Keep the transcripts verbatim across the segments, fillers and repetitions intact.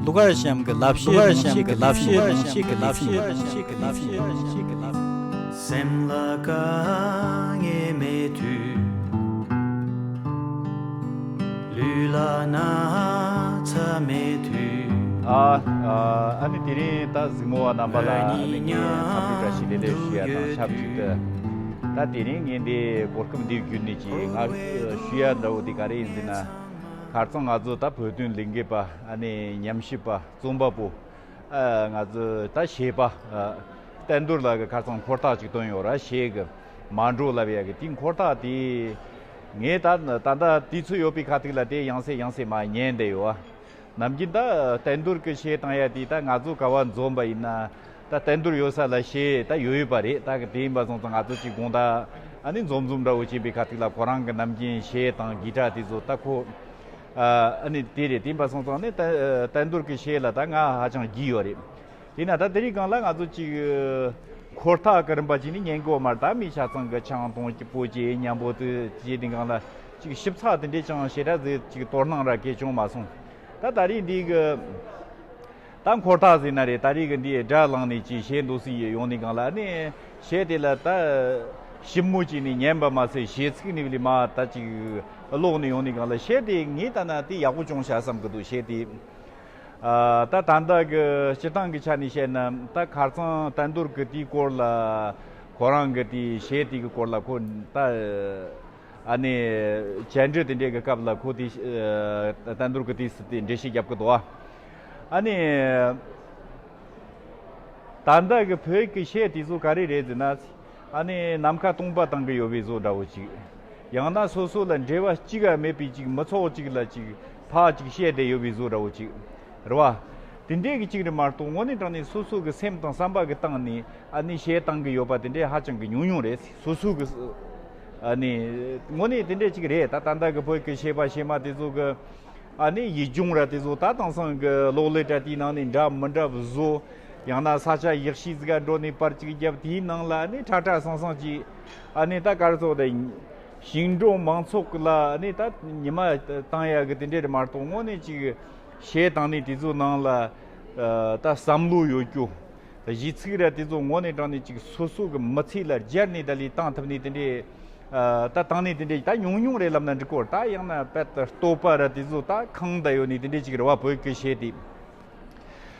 དུ་གར་ཤམ་གི་ལབ་བཤད་གདོང་བཤད་གི་ལབ་བཤད་གདོང་བཤད་གི་ལབ་བཤད་གདོང་བཤད་གི་ལབ་བཤད་གདོང་བཤད་གི་ལབ་བཤད། སེམས་ལ་དཀའ་ངལ་མེད་དུས། ལུས་ལ་ན་ཚ་མེད་དུས། ཨ་ཨ་ཨ་ནི་དེ་རིང་ད་གཟིགས་མོ་བ་རྣམ་པ་ལ་ཨ་ནི་ངས་འཚམས་འདྲི་བཀྲ་ཤིས་བདེ་ལེགས་ཞུ་ཡ་དང་ཆབས་ཅིག་ཏུ། ད་དེ་རིང་ངས་འདི་གོ་སྐབས་འདི་བརྒྱུད་ནས་ཀྱི་ང་ཞུ་ཡ་འདྲ་བོ་དེ་ག་རེ་ཡིན་ཟེར་ན། ཁ་རྩང་ང་ཚོ་ད་བོད་དོན་ལས་འགུལ་པ་ཨ་ནི་ཉམས་ཞིབ་པ་རྩོམ་པ་པོ། ཨ་ང་ཚོ་ད་གཞས་པ་ཨ་བསྟན་རྡོར་ལགས་ཀྱི་ཁ་རྩང་འཁོར་ཐག་ཅིག་བཏོན་ཡོད་ར། གཞས་ཀྱི་མ་འགྲོ་ལབ་ཡ་གི་དེ་འཁོར་ཐག་དེ་ངས་ད་ད་ལྟ་དུས་ཚོད་ཡོད་པའི་ཁ་ཐུག་ལ་དེ་ཡང་སེ་ཡང་སེ་མ་ཉན་བསྡད་ཡོད་ཨ། ནམ་རྒྱུན་ད་བསྟན་རྡོར་གྱི་གཞས་བཏང་ཡ་དེ་ད་ང་ཚོ་ག་བ་འཛོམས་པ་ཡིན་ན་ད་བསྟན་རྡོར་ཡོད་ས་ལ་གཞས་ད་ཡོད་ཡོད་པ་རེད། ད་གི་དེ་ཡིན་པ་སོང་ཙང་ང་ཚོ་གཅིག་དགོང་དག་ཨ་ནི་འཛོམས་འཛོམས་འདྲ་བོ་བྱེད་པའི་ཁ་ཐུག་ལ་ཁོ་རང་གི་ནམ་རྒྱུན་གཞས་དང་གི་ཊར་དེ་ཚོ་ད་ཁོ་ཨ་ནི་དེ་རེད། དེ་ཡིན་པ་སོང་ཙང་ནི་ད་བསྟན་རྡོར་གྱི་གཞས་ལ་ད་ང་ཧ་ཅང་རྒྱུས་ཡོད་རེད། དེས་ན་ད་དེ་རིང་སྒང་ལ་ང་ཚོ་གཅིག་འཁོར་ཐག་གི་རིམ་པ་གཅིག་ནི་ཉན་གོ་མ་རེད། ད་མི་ཆ་ཚང་གི་ཆང་འཐུང་གི་སྤོ་བྱེད་མཉམ་པོ་དུ་བྱེད་དེ་སྒང་ལ་གཅིག་ཞིབ་ཚགས་དེ་འདྲས་ཅང་ཞེ་དྲག་ཟིག་གཅིག་དོ་སྣང་ར་གས་བྱུང་མ་སོང་། ད་ད་རེས་འདི་གི་ད་འཁོར་ཐག་ཟེར་ན་རེད། ད་རེས་གི་འདི་སྒྲ་བླངས་ནས་ཅིག་གཞས་འདུག་སེ་ཡོང་ནས་སྒང་ལ་ནི་གཞས་དེ་ལ་ད་ཞིབ་མོ་བྱས་ནས་ཉན་པ་མ་ཟད་གཞས་ཚིག་ནས་ལས་མ་ད་ཅིག་ཀློག་ནས་ཡོང་ནས་སྒང་ལ་གཞས་དེ་ངས་ལྟ་ན་དེ་ཡག་པོ་བྱུང་ཤག་བསམ་གི་འདུག་གཞས་དེ། ཨ་ད་ད་ལྟ་གི་སྤྱིར་བཏང་གི་ཆ་ནས་བཤད་ན་ད་ཁ་རྩང་བསྟན་རྡོར་གི་དེའི་སྐོར་ལ་ཁོ་རང་གི་དེའི་གཞས་དེ་གི་སྐོར་ལ་ཁོ་ད། ཨ་ནི་བཅར་འདྲི་དེ་འདྲའི་གི་སྐབས་ལ་ཁོ་དེ་ཨ་བསྟན་རྡོར་གི་དུས་སུ་དེ་འགྲེལ་བཤད་རྒྱབ་གི་འདུག་ཨ་ནི་ད་ལྟ་གི་བོད་ཀྱི་གཞས་དེ་ཚོ་ག་རེ་རེད་ཟེར་ན། ཨ་ནི་ནམ་མཁའ་སྟོང་པ་བཏང་གི་ཡོད་པའི་བཟོ་འདྲ་བོ་ཅིག་ཡང་ན་སོ་སོ་ལ་འབྲེལ་བ་གཅིག་ཀ་མེད་པའི་ཅིག་མི་ཚོགས་ཅིག་ལ་ཅིག་ཕར་ཅིག་བཤད་བསྡད་ཡོད་པའི་བཟོ་འདྲ་བོ་ཅིག་རེད་བ། དེ་འདྲའི་གི་ཅིག་རེད་མ་གཏོགས་དངོས་གནས་དྲང་གནས་སོ་སོ་གི་སེམས་དང་བསམ་པ་གི་སྟེང་ནས་ཨ་ནི་གཞས་བཏང་གི་ཡོད་པ་དེ་འདྲའི་ཧ་ཅང་གི་ཉུང་ཉུང་རེད། སོ་སོ་གི་ཨ་ནི་དངོས་གནས་དེ་འདྲའི་ཅིག་རེད། ད་ད་ལྟ་གི་བོད་ཀྱི་གཞས་པ་གཞས་མ་དེ་ཚོ་གི་ཨ་ནི་ཡིག་ཆུང་ར་དེ་ཚོ་ད་དེང་སང་གི་གློག་ཀླད་དྲ་དེའི་ནང་ནས་འདྲ་མི་འདྲ་བཟོ། ཡང་ན་ས་ཆ་ཡག་ཤོས་ཟིག་ག་འགྲོ་ནས་པར་ཅིག་བརྒྱབ། དེའི་ནང་ལ་ཨ་ནི་ཁྲ་ཁྲ་སང་སང་ཅིག་ཨ་ནི་ད་ག་རེ་ཟེར་དགོས་རེད། ཞིང་འབྲོག་མང་ཚོགས་ཀྱི་ལ་ཨ་ནི་ད་ཉི་མ་བཏང་ཡག་གི་དེ་འདྲ་རེད་མ་གཏོགས་དངོས་གནས་ཅིག་གཞས་བཏང་ནས་དེ་ཚོ་ནང་ལ་ཨ་ད་བསམ་བློ་ཡོད་རྒྱུ། གཞས་ཚིག་ར་དེ་ཚོ་དངོས་གནས་དྲང་གནས་ཅིག་སོ་སོ་གི་མི་ཚེ་ལ་སྦྱར་ནས་ད་ལས་བཏང་ཐུབ་ནས་དེ་འདྲའི་ཨ་ད་བཏང་ནས་དེ་འདྲའི་ད་ཉུང་ཉུང་རེད་ལབ་ན་འགྲིག་གོ། ད་ཡང་ན་དཔེ་ད་བསྟོད་པ་ར་དེ་ཚོ་ད་གང་ད་ཡོད་ནས་དེ་འདྲའི་ཅིག་རེད་བ། བོད་ཀྱི་གཞས་དེ།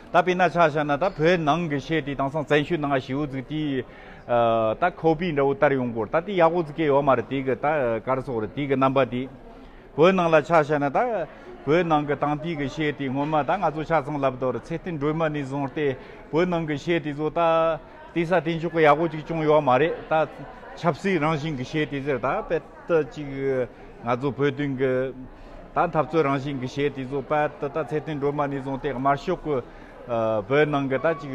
ད་དཔེར་ན་ཆ་བཞག་ན་ད་བོད་ནང་གི་གཞས་དེ་དེང་སང་བཙན་བྱོལ་ནང་ཞེ་པོ་ཟིག་དེ་ཨ་ད་ཁོ་པི་འདྲ་བོ་ལྟར་ཡོང་གོ། ད་དེ་ཡག་པོ་ཟིག་གི་ཡོད་མ་རེད། དེ་གི་ད་ག་རེ་ཟེར་དགོས་རེད། དེ་གི་རྣམ་པ་དེ། བོད་ནང་ལ་ཆ་བཞག་ན་ད་བོད་ནང་གི་དེང་དུས་ཀྱི་གཞས་དེ་སྔོན་མ་ད་ང་ཚོ་ཆ་ཚང་ལབ་དོ་རེད། ཚེ་བརྟན་སྒྲོལ་མ་ནས་བཟུང་སྟེ་བོད་ནང་གི་གཞས་དེ་ཚོ་ད་དེ་ས་དེ་འཇོག་གི་ཡག་པོ་ཅིག་བྱུང་ཡོད་མ་རེད། ད་ཆབ་སྲིད་རང་བཞིན་གྱི་གཞས་དེ་ཟེར། ད་དཔེ་ད་ཅིག་ང་ཚོ་བོད་དོན་གྱི་ད་འཐབ་རྩོད་རང་བཞིན་གྱི་གཞས་དེ་ཚོ་དཔེ་ད་ད་ཚེ་བརྟན་སྒྲོལ་མ་ནས་བཟུང་སྟེ་དམར་ཤོག་གི་ཨ་བོད་ནང་གི་ད་ཅིག་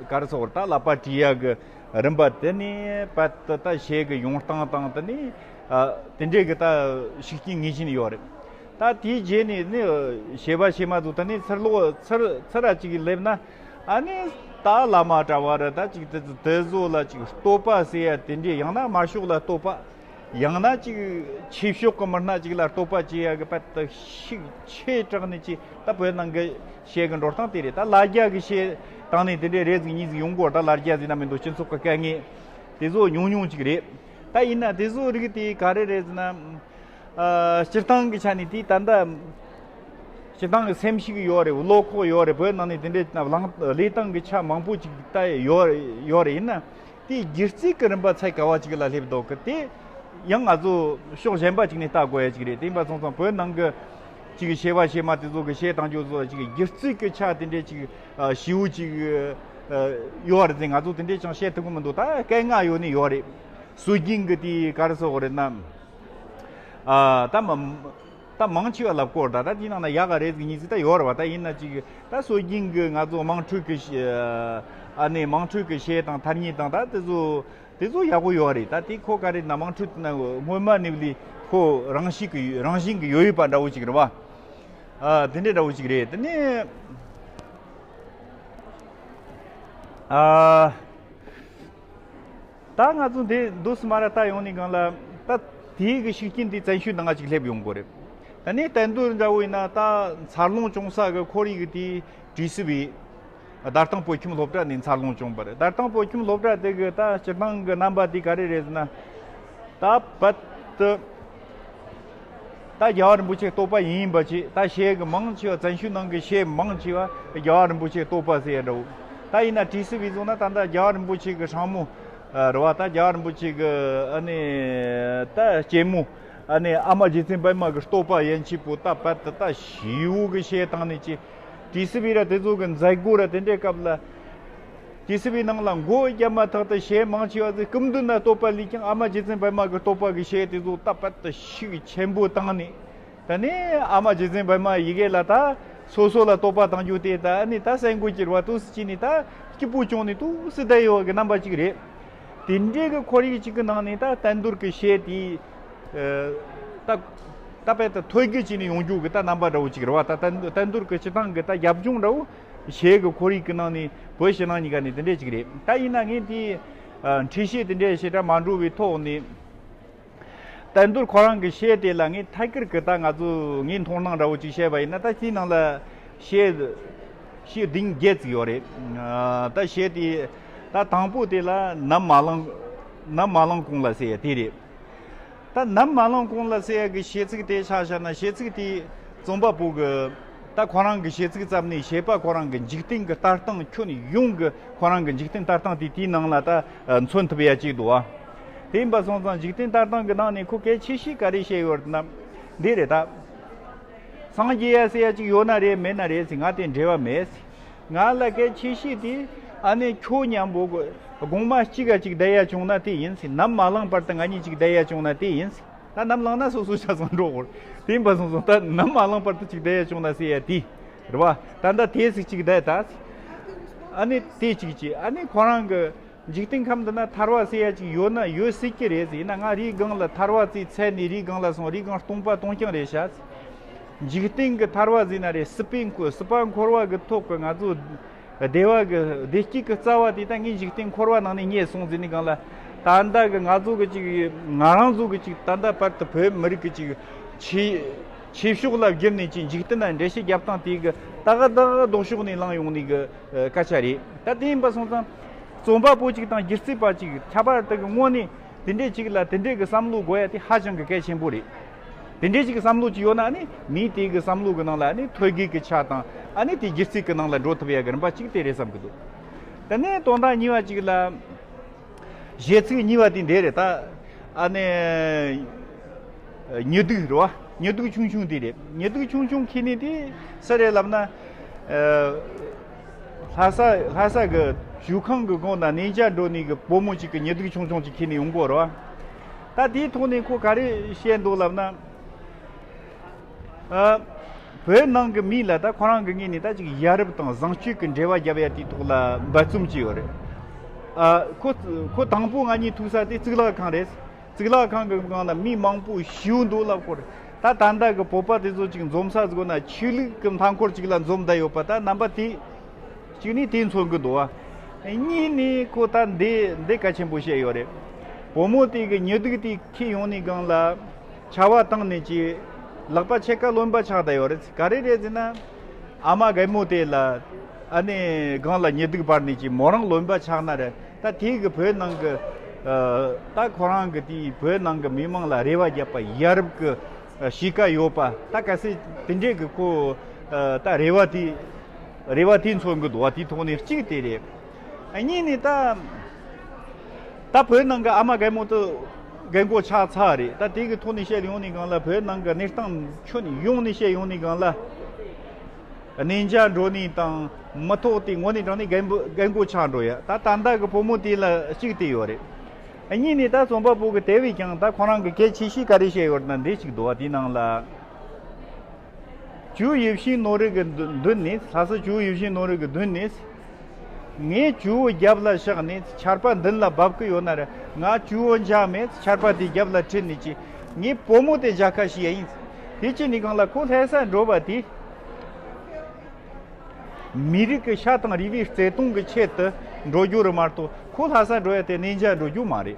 ག་རེ་ཟེར་དགོས་རེད། ད་ལག་པ་བྲིས་ཡ་གི་རིམ་པ་དེ་ནས་དཔེ་ད་ད་གཞས་ཀྱི་ཡོང་སྟངས་དང་དེ་ནས་ཨ་དེ་འདྲའི་གི་ད་ཤུགས་རྐྱེན་ངེས་ཅན་ཡོད་རེད། ད་དེའི་རྗེས་ནས་ནི་གཞས་པ་གཞས་མ་ཚོ་ད་ནི་ཚུར་ལོག་ཚུར་ཚུར་ར་ཅིག་སླེབས་ན་ཨ་ནི་ད་བླ་མ་གྲྭ་བ་ར་ད་ཅིག་དེ་ཚོ་དེ་ཚོ་ལ་ཅིག་བསྟོད་པ་ཟེར་ཡ་དེ་འདྲའི། ཡང་ན་དམར་ཤོག་ལ་བསྟོད་པ། ཡང་ན་ཅིག་ཆོས་ཕྱོགས་ཀྱི་མི་སྣ་ཅིག་ལ་བསྟོད་པ་བྱེད་ཡ་གི་དཔེ་ད་ཤུགས་ཆེ་དྲགས་ནས་ཅིག་ད་བོད་ནང་གི་གཞས་ཀྱི་འགྲོ་སྟངས་དེ་རེད། ད་ལ་རྒྱ་གི་གཞས་བཏང་ནས་དེ་འདྲའི་རེ་ཟིག་གཉིས་ཟིག་ཡོང་གོ། ད་ལ་རྒྱ་ཟེར་ན་མི་འདུག་སྤྱི་ཚོགས་ཀྱི་དཀའ་ངལ་དེ་ཚོ་ཉུང་ཉུང་ཅིག་རེད། ད་ཡིན་ན་དེ་ཚོ་རིགས་དེ་ག་རེ་རེད་ཟེར་ན། ཨ་སྤྱིར་བཏང་གི་ཆ་ནས་དེ་ད་ལྟ་སྤྱིར་བཏང་གི་སེམས་ཤུགས་ཡོད་རེད། བློ་ཁོག་ཡོད་རེད། བོད་ནང་ནས་དེ་འདྲའི་ལངས་ལས་སྟངས་ཀྱི་ཆ་མང་པོ་ཅིག་ད་ཡོད་ཡོད་རེད། ཡིན་ན་དེའི་སྒྱུ་རྩལ་གྱི་རིམ་པ་ཚད་ག་བ་ཅིག་ལ་སླེབས་འདུག་གི། དེ་ཡང་ང་ཚོ་ཕྱོགས་གཞན་པ་ཅིག་ནས་ལྟ་དགོས་ཡ་ཅིག་རེད། དེ་ཡིན་པ་སོང་ཙང་བོད་ནང་གི་ཅིག་གཞས་པ་གཞས་མ་དེ་ཚོ་གི་གཞས་བཏང་རྒྱུ་ཚོ་ཅིག་སྒྱུ་རྩལ་གྱི་ཆ་དེ་འདྲའི་ཅིག་ཨ་ཞེ་པོ་ཅིག་ཨ་ཡོད་རེད་ཟེར་ང་ཚོ་དེ་འདྲའི་ཅང་བཤད་ཐུབ་ཀྱི་མི་འདུག་ད་སྐད་ངག་ཡོད་ནི་ཡོད་རེད། སྲོལ་རྒྱུན་གྱི་དེ་ག་རེ་ཟེར་དགོས་རེད་ན། ཨ་ད་མ་ད་མང་ཆེ་བ་ལབ་སྐོར་ད་ད་དེའི་ནང་ན་ཡག་ག་རེ་ཟིག་གཉིས་ཟིག་ད་ཡོད་རེད་བ། ད་ཡིན་ན་ཅིག་ད་སྲོལ་རྒྱུན་གྱི་ང་ཚོ་དམངས་ཁྲོད་ཀྱི་ཨ་ནི་དམངས་ཁྲོད་ཀྱི་གཞས་དང་ཐ་སྙད་དང་ད་དེ་ཚོ་དེ་ཚོ་ཡག་པོ་ཡོད་རེད། ད་དེ་ཁོ་ག་རེ་ན་དམངས་ཁྲོད་ན་སྔོན་མ་ནས་ལས་ཁོ་རང་བཞིན་གྱི་རང་བཞིན་གྱི་ཡོད་ཡོད་པ་འདྲ་བོ་ཅིག་རེད་བ། ཨ་དེ་འདྲའི་འདྲ་བོ་ཅིག་རེད། དེ་ནས་ཨ། ད་ང་ཚོ་འདི་འདུག་སེ་མར་ལྟ་ཡོང་ནས་སྒང་ལ་ད་དེའི་གི་ཤུགས་རྐྱེན་དེ་བཙན་བྱོལ་ནང་ང་ཅིག་སླེབས་ཡོང་གི་རེད། ད་ནི་བསྟན་རྡོར་འདྲ་བོ་ཡིན་ན་ད་འཚར་ལོངས་བྱུང་ས་གི་ཁོར་ཡུག་དེ་བྲིས་སྲིད་པའི་བརྡ་སྟངས་བོད་ཁྱིམ་སློབ་གྲྭ་ནས་འཚར་ལོངས་བྱུང་བ་རེད། བརྡ་སྟངས་བོད་ཁྱིམ་སློབ་གྲྭ་དེ་གི་ད་སྤྱིར་བཏང་གི་རྣམ་པ་དེ་ག་རེ་རེད་ཟེར་ན། ད་བར་དུ་ད་རྒྱལ་བ་རིན་པོ་ཆེ་བསྟོད་པ་ཡིན་ཡིན་པ་ཅིག་ད་གཞས་གི་མང་ཆེ་བ་བཙན་བྱོལ་ནང་གི་གཞས་མང་ཆེ་བ་རྒྱལ་བ་རིན་པོ་ཆེ་བསྟོད་པ་ཟེར་ཡ་འདྲ་བོ། ད་ཡིན་ན་བྲིས་སྲིད་པའི་བཟོ་ན་ད་ད་རྒྱལ་བ་རིན་པོ་ཆེ་གི་སྲིང་མོ་རེད་བ། ད་རྒྱལ་བ་རིན་པོ་ཆེ་གི་ཨ་ནི་ད་གཅེན་མོ། ཨ་ནི་ཨ་མ་རྗེ་བཙུན་པད་མ་གི་བསྟོད་པ་ཡན་ཆད་པོ་ད་བར་དུ་ད་ཞེ་བོ་གི་གཞས་བཏང་ནས་ཅི། བྲིས་སྲིད་པའི་ར་དེ་ཚོ་གི་མཛད་སྒོ་ར་དེ་འདྲའི་སྐབས་ལ། བྲིས་སྲིད་པའི་ནང་ལ་མགོ་བརྒྱབ་མ་ཐག་ཏུ་གཞས་མང་ཆེ་བ་ཚོས་སྐུ་མདུན་ན་བསྟོད་པ་ལས་ཀྱང་ཨ་མ་རྗེ་བཙུན་པད་མ་གི་བསྟོད་པ་གི་གཞས་དེ་ཚོ་ད་བར་དུ་ཤུགས་ཆེན་པོ་བཏང་ནས། ད་ནི་ཨ་མ་རྗེ་བཙུན་པད་མ་ཡི་གེ་ལ་ད་སོ་སོ་ལ་བསྟོད་པ་བཏང་རྒྱུ་དེ་ད་ནི་ད་སེམས་འགུལ་གྱི་ར་བ་ཏོག་ཙམ་ཅིག་ནས་ད་སྐྱིད་པོ་བྱུང་ནས་ཏོག་ཙམ་བསྡད་ཡོད་གི་རྣམ་པ་ཅིག་རེད། དེ་འདྲའི་གི་ཁོར་ཡུག་ཅིག་གི་ནང་ནས་ད་བསྟན་རྡོར་གི་གཞས་དེ། ད་ད་དཔེ་ད་ཐོད་རྒལ་བྱས་ནས་ཡོང་རྒྱུ་གི་ད་རྣམ་པ་འདྲ་བོ་ཅིག་རེད་བ། ད་བསྟན་བསྟན་རྡོར་གི་སྤྱི་བཏང་གི་ད་རྒྱབ་ལྗོངས་འདྲ་བོ་གཞས་གི་ཁོར་ཡུག་གི་ནང་ནས་བོད་ཕྱི་ནང་གཉིས་ཀ་ནས་དེ་འདྲས་ཅིག་རེད། ད་ཡིན་ན་ངས་དེ་འཁྲིད་གཞས་དེ་འདྲས་ཞེ་དྲག་མ་འགྲོ་བའི་ཐོག་ནས། བསྟན་རྡོར་ཁོ་རང་གི་གཞས་དེ་ལ་ངས་ཐད་ཀར་གི་ད་ང་ཚོ་ངའི་མཐོང་སྣང་འདྲ་བོ་ཅིག་བཤད་པ་ཡིན་ན། ད་དེའི་ནང་ལ་གཞས་གཞས་བདུན་བརྒྱད་ཅིག་ཡོད་རེད། ད་གཞས་དེ་ད་དང་པོ་དེ་ལ་ནམ་མ་ལངས་ནམ་མ་ལངས་གོང་ལ་ཟེར་ཡ་དེ་རེད། ད་ནམ་མ་ལངས་གོང་ལ་ཟེར་ཡ་གི་གཞས་ཚིག་དེ་ཆ་བཞག་ན། གཞས་ཚིག་དེ་རྩོམ་པ་པོ་གི་ད་ཁོ་རང་གི་གཞས་ཚིག་ཙམ་ནས་གཞས་པ་ཁོ་རང་གི་འཇིག་རྟེན་གི་ལྟ་སྟངས་ཁྱོན་ཡོངས་གི་ཁོ་རང་གི་འཇིག་རྟེན་ལྟ་སྟངས་དེ་དེའི་ནང་ལ་ད་མཚོན་ཐུབ་ཡ་ཅིག་འདུག་བ། དེ་ཡིན་པ་སོང་ཙང་འཇིག་རྟེན་ལྟ་སྟངས་ཀྱི་ནང་ནས་ཁོ་གལ་ཆེ་ཤོས་ག་རེ་བཤད་ཡོད་ན་འདི་རེད་ད། སངས་རྒྱས་ཡ་ཟེར་ཡ་ཅིག་ཡོད་ན་རེད་མེད་ན་རེད་ཟེར། ང་དེ་འབྲེལ་བ་མེད་ཟེར། ང་ལ་གལ་ཆེ་ཤོས་དེ་ཨ་ནི་ཁྱོད་མཉམ་པོ་དགོང་མ་གཅིག་ག་གཅིག་བསྡད་ཡ་བྱུང་ན་དེ་ཡིན་ཟེར། ནམ་མ་ལངས་བར་དུ་ང་གཉིས་གཅིག་བསྡད་ཡ་བྱུང་ན་དེ་ཡིན་ཟེར། ད་ནམ་ལངས་ན་སོ་སོ་ཆ་ཚང་འགྲོ་དགོས། དེ་ཡིན་པ་སོང་སོང་ད་ནམ་མ་ལངས་བར་དུ་གཅིག་བསྡད་ཡ་བྱུང་ན་ཟེར་ཡ་དེ་རེད་བ། ད་ད་དེ་ཟིག་གཅིག་བསྡད་ད་ཟེར། ཨ་ནི་དེ་གཅིག་བྱས། ཨ་ནི་ཁོ་རང་གི་འཇིག་རྟེན་ཁམས་འདི་ན་ཐར་བ་ཟེར་ཡ་ཅིག་ཡོད་ན་ཡོད་སྲིད་ཀྱི་རེད་ཟེར། ཡིན་ན་ང་རིའི་སྒང་ལ་ཐར་བ་ཙིག་ཚད་ནས་རིའི་སྒང་ལ་སོང་། རིའི་སྒང་སྟོང་པ་སྟོང་རྐྱང་རེད་ཤག་ཟེར། འཇིག་རྟེན་གྱི་ཐར་བ་ཟེར་ན་རེད། སྲིད་པའི་འཁོར་སྲིད་པ་འཁོར་བ་གི་ཐོག་གི་ང་ཚོ་བདེ་བ་གི་བདེ་སྐྱིད་ཀྱི་རྩ་བ་དེ་ད་ངས་འཇིག་རྟེན་འཁོར་བ་ནང་ནས་རྙེད་སོང་ཟེར་ནས་སྒང་ལ། ད་ལྟ་གི་ང་ཚོ་གི་ཅིག་ང་རང་ཚོ་གི་ཅིག་ད་ལྟ་བར་དུ་བོད་མི་རིགས་ཀྱི་ཅིག་ཆོས་ཆོས་ཕྱོགས་ལ་བསྒྱུར་ནས་ཅིག་འཇིག་རྟེན་ན་འགྲེལ་བཤད་རྒྱབ་སྟངས་དེ་གི་ད་ག་ད་ག་ལྡོག་ཕྱོགས་ནས་ལངས་ཡོང་ནས་གི་སྐད་ཆ་རེད། ད་དེ་ཡིན་པ་སོང་ཙང་རྩོམ་པ་པོ་གཅིག་དང་སྒྱུ་རྩལ་པ་གཅིག་ཁྱད་པར་དུ་གི་དངོས་གནས་དེ་འདྲས་གཅིག་ལ་དེ་འདྲས་གི་བསམ་བློ་དགོས་ཡ་དེ་ཧ་ཅང་གི་གལ་ཆེན་པོ་རེད། དེ་འདྲས་གཅིག་གི་བསམ་བློ་གཅིག་ཡོད་ན་ནི་མིའི་དེ་གི་བསམ་བློ་གི་ནང་ལ་ནི་ཐོད་རྒལ་གི་ཆ་དང་ཨ་ནི་དེ་སྒྱུ་རྩལ་གི་ནང་ལ་འགྲོ་ཐུབ་ཡ་གི་རིམ་པ་གཅིག་དེ་རེད་བསམ་གི་འདུག་དེ་ནས་དོན་དག་གཉིས་པ་གཅིག་ལ། གཞས་ཚིག་གཉིས་པ་དེ་འདི་རེད་ད། ཨ་ནི། ཉི་གདུགས་རེད་བ། ཉི་གདུགས་ཆུང་ཆུང་དེ་རེད། ཉི་གདུགས་ཆུང་ཆུང་ཁྱེར་ནས་དེ་སུ་རེད་ལབ་ན། ལྷ་ས་ལྷ་ས་གི་བཞུགས་ཁང་གི་སྒང་ན་གནས་མཇལ་འགྲོ་ནས་གི་བུ་མོ་གཅིག་གི་ཉི་གདུགས་ཆུང་ཆུང་གཅིག་ཁྱེར་ནས་ཡོང་གོ་རེད་བ། ད་དེའི་ཐོག་ནས་ཁོ་ག་རེ་བཤད་འདུག་ལབ་ན། ཨ། བོད་ནང་གི་མི་ལ་ད་ཁོ་རང་གི་ངོས་ནས་ད་ཅིག་ཡ་རབས་དང་བཟང་སྤྱོད་ཀྱི་འབྲེལ་བ་རྒྱབ་ཡ་དེའི་ཐོག་ལ་འབད་བརྩོན་བྱས་ཡོད་རེད། ཨ། ཁོ་ཁོ་དང་པོ་ང་གཉིས་ཐུག་ས་དེ་གཙུག་ལག་ཁང་རེད། གཙུག་ལག་ཁང་གི་སྒང་ལ་མི་མང་པོ་ཞེ་པོ་འདུག་ལབ་ཁོ་རེད། ད་ད་ལྟ་གི་བོད་པ་དེ་ཚོ་ཅིག་འཛོམས་ས་ཟིག་ན་ཆོས་ལུགས་ཀྱི་མཐའ་འཁོར་ཅིག་ལ་འཛོམས་བསྡད་ཡོད་པ་ད་རྣམ་པ་དེ། གཅིག་ནི་དེ་མཚོན་གི་འདུག་བ། གཉིས་ནི་ཁོ་ད་འདི་འདི་གལ་ཆེན་པོ་བཤད་ཡོད་རེད། བུ་མོ་དེ་གི་ཉི་གདུགས་དེ་འཁྱེར་ཡོང་ནས་སྒང་ལ་ཆར་པ་བཏང་ནས་ཀྱི་ལག་པ་ཕྱེད་ཀ་རློན་པ་ཆགས་བསྡད་ཡོད་རེད། ག་རེ་རེད་ཟེར་ན། ཨ་མ་རྒན་མོ་དེ་ལ་ཨ་ནི་སྒང་ལ་ཉི་གདུགས་འབར་ནས་ཀྱི་མོ་རང་རློན་པ་ཆགས་ན་རེད། ད་དེ་གི་བོད་ནང་གི་ད་ཁོ་རང་གི་དེ་བོད་ནང་གི་མི་མང་ལ་རེ་བ་བརྒྱབ་པ་ཡ་རབས་གི་གཤིས་ཀ་ཡོད་པ་ད་གལ་སྲིད་དེ་འདྲས་གི་ཁོ་ད་རེ་བ་དེ། རེ་བ་དེ་མཚོན་གི་འདུག་བ། དེའི་ཐོག་ནས་གཅིག་དེ་རེད། གཉིས་ནི་ད། ད་བོད་ནང་གི་ཨ་མ་རྒན་མོ་དེ་རྒན་གོག་ཆགས་ཚར་རེད། ད་དེ་གི་ཐོག་ནས་བཤད་ཡོང་ནས་སྒང་ལ་བོད་ནང་གི་གནས་སྟངས་ཁྱོན་ཡོངས་ནས་བཤད་ཡོང་ནས་སྒང་ལ། གནས་མཇལ་འགྲོ་ནས་དང་མི་ཐོག་དེ་དངོས་གནས་དྲང་གནས་རྒན་པོ་རྒན་གོག་ཆགས་འགྲོ་ཡ། ད་ད་ལྟ་གི་བུ་མོ་དེ་ལ་གཅིག་དེ་ཡོད་རེད། གཉིས་ནི་ད་རྩོམ་པ་པོ་གི་དེ་བས་ཀྱང་ད་ཁོ་རང་གི་གལ་ཆེ་ཤོས་ག་རེ་བཤད་ཡོད་ན་འདི་གཅིག་འདུག་བ། དེའི་ནང་ལ། ཇོ་བོ་ཡིད་བཞིན་ནོར་བུ་གི་མདུན་ནས། ལྷ་ས་ཇོ་བོ་ཡིད་བཞིན་ནོར་བུ་གི་མདུན་ནས། ངས་ཇོ་བོ་རྒྱབ་ལ་བཞག་ནས་ཆར་པ་མདུན་ལ་འབབ་ཀྱི་ཡོད་ན་ར། ང་ཇོ་བོ་མཇལ་མེད། ཆར་པ་དེ་རྒྱབ་ལ་ཁྲིད་ནས་ཀྱི་ངའི་བུ་མོ་དེ་མཇལ་ཁ་ཞུ་ཡ་ཡིན། དེ་ཅི་ནས་གང་ལ་ཁོ་ལྷ་ས་འགྲོ་བ་དེ། མི་རིགས་ཀྱི་ཤ་དང་རུས་པའི་བརྩེ་དུང་གི་ཆེད་དུ་འགྲོ་རྒྱུ་རེད་མ་གཏོགས། ཁོ་ལྷ་ས་འགྲོ་ཡ་དེ་གནས་མཇལ་འགྲོ་རྒྱུ་མ་རེད།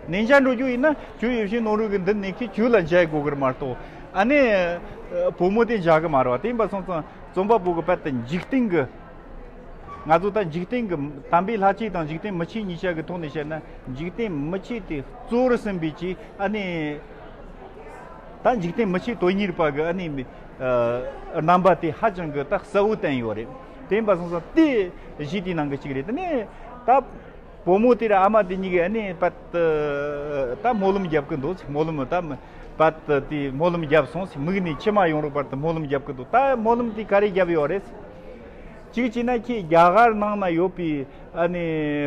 གནས་མཇལ་འགྲོ་རྒྱུ་ཡིན་ན་ཇོ་བོ་ཡིད་བཞིན་ནོར་བུ་གི་མདུན་ནས་ཁྱེད་ཇོ་བོ་ལ་མཇལ་དགོས་གི་རེད་མ་གཏོགས། ཨ་ནི། བུ་མོ་དེ་འཇགས་གི་མ་རེད་བ། དེ་ཡིན་པ་སོང་ཙང་རྩོམ་པ་པོ་གི་དཔེ་དེ་འཇིག་རྟེན་གི། ང་ཚོ་ད་འཇིག་རྟེན་གི་དམ་པའི་ལྷ་ཆོས་དང་འཇིག་རྟེན་མི་ཆོས་གཉིས་ཆ་གི་ཐོག་ནས་བཤད་ན། འཇིག་རྟེན་མི་ཆོས་དེ་གཙོ་བོར་ཟིན་པའི་ཆེད་ཨ་ནི། ད་འཇིག་རྟེན་མི་ཆོས་དོན་གཉེར་པ་གི་ཨ་ནི། རྣམ་པ་དེ་ཧ་ཅང་གི་ད་གསལ་བོ་བསྟན་ཡོད་རེད། དེ་ཡིན་པ་སོང་ཙང་དེ་གཞི་དེའི་ནང་གི་གཅིག་རེད། དེ་ནས་ད། བུ་མོ་དེར་ཨ་མ་དེ་གཉིས་ཀས་ཨ་ནི་པད་ད་སྨོན་ལམ་རྒྱབ་གི་འདུག་སྨོན་ལམ་ད་པད་དེ་སྨོན་ལམ་རྒྱབ་སོང་། མིག་ནས་མཆི་མ་ཡོང་རོགས་བར་དུ་སྨོན་ལམ་རྒྱབ་གི་འདུག་ད་སྨོན་ལམ་དེ་ག་རེ་རྒྱབ་ཡོད་རེད། གཅིག་བྱས་ན་ཁྱེད་རྒྱ་གར་ནང་ན་ཡོད་པའི་ཨ་ནི་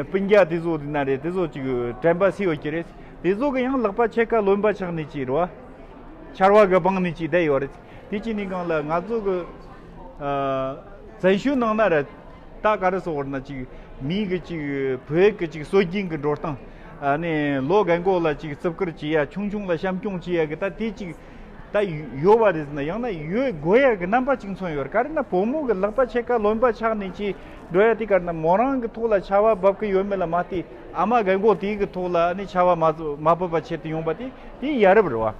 སྤུན་ཀྱག་དེ་ཚོ་དེ་ན་རེད། དེ་ཚོ་ཅིག་དྲན་པ་སོས་ཡོད་ཀྱི་རེད། དེ་ཚོ་གི་ཡང་ལག་པ་ཕྱེད་ཀ་རློན་པ་ཆགས་ནས་ཅིག་རེད་བ། ཆར་བ་གི་སྦངས་ནས་ཅིག་བསྡད་ཡོད་རེད། དེ་ཅི་ནས་གང་ལ་ང་ཚོ་གི་ཨ་བཙན་བྱོལ་ནང་ན་ར་ད་ག་རེ་ཟེར་བ་ན་ཅིག་མི་གི་ཅིག་བོད་གི་ཅིག་སྲོལ་རྒྱུན་གི་འགྲོ་སྟངས། ཨ་ནི་ལོ་རྒན་གོག་ལ་ཅིག་བརྩི་བཀུར་བྱེད་ཡ། ཆུང་ཆུང་ལ་བྱམས་སྐྱོང་བྱེད་ཡ་གི་ད་དེ་ཅིག་ད་ཡོད་པ་རེད་ཟེར་ན། ཡང་ན་ཡོད་དགོས་ཡ་གི་རྣམ་པ་ཅིག་མཚོན་ཡོད་རེད། ག་རེ་ན་བུ་མོ་གི་ལག་པ་ཕྱེད་ཀ་རློན་པ་ཆགས་ནས་ཅིག་འགྲོ་ཡ་དེ་ག་རེ་ན་མོ་རང་གི་ཐོག་ལ་ཆར་བ་འབབ་གི་ཡོད་མེད་ལ་མ་ལྟོས། ཨ་མ་རྒན་གོག་དེ་གི་ཐོག་ལ་ཨ་ནི་ཆར་བ་མ་མ་འབབ་པ་ཆེད་དུ་ཡོང་པ་དེ་དེ་ཡ་རབས་རེད་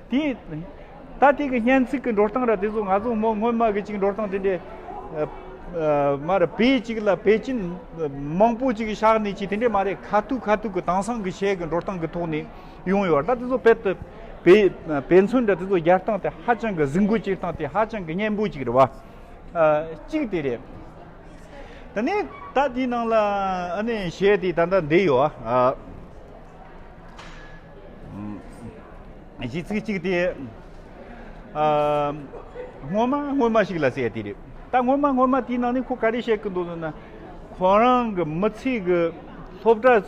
བ། དེ། ད་དེ་གི་སྙན་ཚིག་གི་འགྲོ་སྟངས་ར་དེ་ཚོ་ང་ཚོ་སྔོན་སྔོན་མ་གི་ཅིག་འགྲོ་སྟངས་དེ་འདྲའི་ཨ་ཨ་མ་ར་བེ་ཅིག་ལ་བེ་ཅིན་མང་པོ་ཅིག་བཞག་ནས་ཅིག་དེ་འདྲའི་མ་རེད། ཁ་ཐུག་ཁ་ཐུག་གི་དེང་སང་གི་གཞས་གི་འགྲོ་སྟངས་གི་ཐོག་ནས་ཡོང་ཡོད་ར། ད་དེ་ཚོ་དཔེ་དེ་བེ་བེ་མཚོན་ར་དེ་ཚོ་རྒྱག་སྟངས་དེ་ཧ་ཅང་གི་གཟིགས་འགུལ་བྱེད་སྟངས་དེ་ཧ་ཅང་གི་སྙན་པོ་ཅིག་རེད་བ། ཨ་གཅིག་དེ་རེད། དེ་ནས་ད་དེའི་ནང་ལ་ཨ་ནི་གཞས་དེ་ད་ལྟ་འདི་ཡོད་ཨ། གཞས་ཚིག་གཅིག་དེ། ཨ་སྔོན་མ་སྔོན་མ་ཞིག་ལ་ཟེར་ཡ་དེ་རེད། ད་སྔོན་མ་སྔོན་མ་དེའི་ནང་ནས་ཁོ་ག་རེ་བཤད་ཀྱི་འདུག་ཟེར་ན། ཁོ་རང་གི་མི་ཚེ་གི་སློབ་གྲྭ་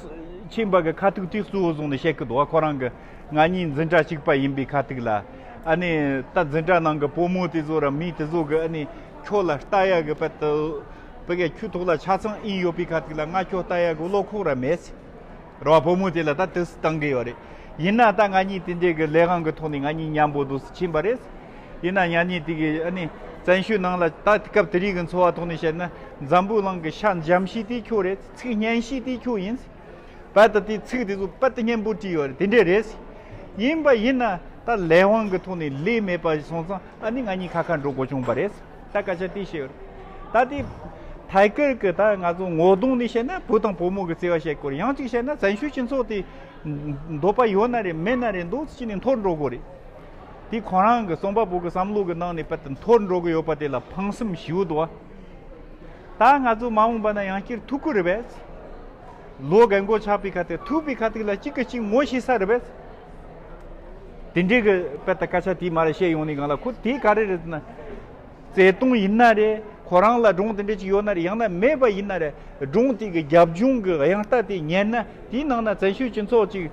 ཕྱིན་པ་གི་ཁ་ཐུག་དེ་གཙོ་བོ་བཟུང་ནས་བཤད་ཀྱི་འདུག་ཁོ་རང་གི་ང་གཉིས་འཛིན་གྲྭ་གཅིག་པ་ཡིན་པའི་ཁ་ཐུག་ལ། ཨ་ནི་ད་འཛིན་གྲྭ་ནང་གི་བུ་མོ་དེ་ཚོ་ར་མི་དེ་ཚོ་གི་ཨ་ནི་ཁྱོད་ལ་ལྟ་ཡ་གི་དཔེ་དེ་བུ་གའི་ཁྱོད་ཐོག་ལ་ཆ་ཚང་ཨིན་ཡོད་པའི་ཁ་ཐུག་ལ་ང་ཁྱོད་ལྟ་ཡ་གི་བློ་ཁོག་ར་མེད། རོ་བུ་མོ་དེ་ལ་ད་དུས་སུ་བཏང་གི་ཡོད་རེད། ཡིན་ན་ད་ང་གཉིས་དེ་འདྲའི་གི་ལས་དབང་གི་ཐོག་ནས་ང་གཉིས་མཉམ་པོ་འདུག་སུ་ཕྱིན་པ་རེད། ཡིན་ན་ང་གཉིས་དེ་གི་ཨ་ནི་བཙན་བྱོལ་ནང་ལ་ད་སྐབས་དེ་རིགས་གི་འཚོ་བ་ཐོག་ནས་བཤད་ན། འཛམ་བུ་གླིང་གི་ཤ་འཇམ་ཤོས་དེ་ཁྱོད་རེད། ཚིག་སྙན་ཤོས་དེ་ཁྱོད་ཡིན། པད་དེ་ཚིག་དེ་ཚོ་པད་དེ་སྙན་པོ་བྲིས་ཡོད་རེད། དེ་འདྲས་རེད། ཡིན་པ་ཡིན་ན་ད་ལས་དབང་གི་ཐོག་ནས་ལས་མེད་པ་སོང་ཙང་ཨ་ནི་ང་གཉིས་ཁ་ཁ་འགྲོ་དགོས་བྱུང་བ་རེད། ད་སྐད་ཆ་དེ་བཤད་ཡོད་རེད། ད་དེ་ཐད་ཀར་གི་ད་ང་ཚོ་ངོ་གདོང་ནས་བཤད་ན་བུ་དང་བུ་མོ་གི་བརྩེ་བ་བཤད་དགོས་རེད། ཡང་གཅིག་བཤད་ན་བཙན་བྱོལ་སྤྱི་ཚོགས་དེ་འདོད་པ་ཡོད་ན་རེད། མེད་ན་རེད། འདུག་སེ་བྱས་ནས་འཐོར་འགྲོ་དགོས་རེད། དེ་ཁོ་རང་གི་རྩོམ་པ་པོ་གི་བསམ་བློ་གི་ནང་ནས་པད་དེ་འཐོར་འགྲོ་གི་ཡོད་པ་དེ་ལ་ཕངས་སེམས་ཞེ་པོ་འདུག་བ། ད་ང་ཚོ་མ་འོངས་པ་ན་ཡང་བསྐྱར་ཐུག་གི་རེད་པས། ལོ་རྒན་གོག་ཆགས་པའི་ཁ་ཐུག་ཐུག་པའི་ཁ་ཐུག་ལ་གཅིག་གིས་གཅིག་ངོ་ཤེས་ས་རེད་པས། དེ་འདྲའི་གི་དཔེ་ལྟ་སྐད་ཆ་དེ་མར་བཤད་ཡོང་ནས་གང་ལ་ཁོ་དེ་ག་རེ་རེད་ཟེར་ན། བརྩེ་དུང་ཡིན་ན་རེད། ཁོ་རང་ལ་སྒྲུང་དེ་འདྲ་ཅིག་ཡོད་ན་རེད། ཡང་ན་མེད་པ་ཡིན་ན་རེད། སྒྲུང་དེ་གི་རྒྱབ་ལྗོངས་གི་དབྱངས་རྟ་དེ་ཉན་ན་དེའི་ནང་ན་བཙན་བྱོལ་སྤྱི་ཚོགས་ཅིག་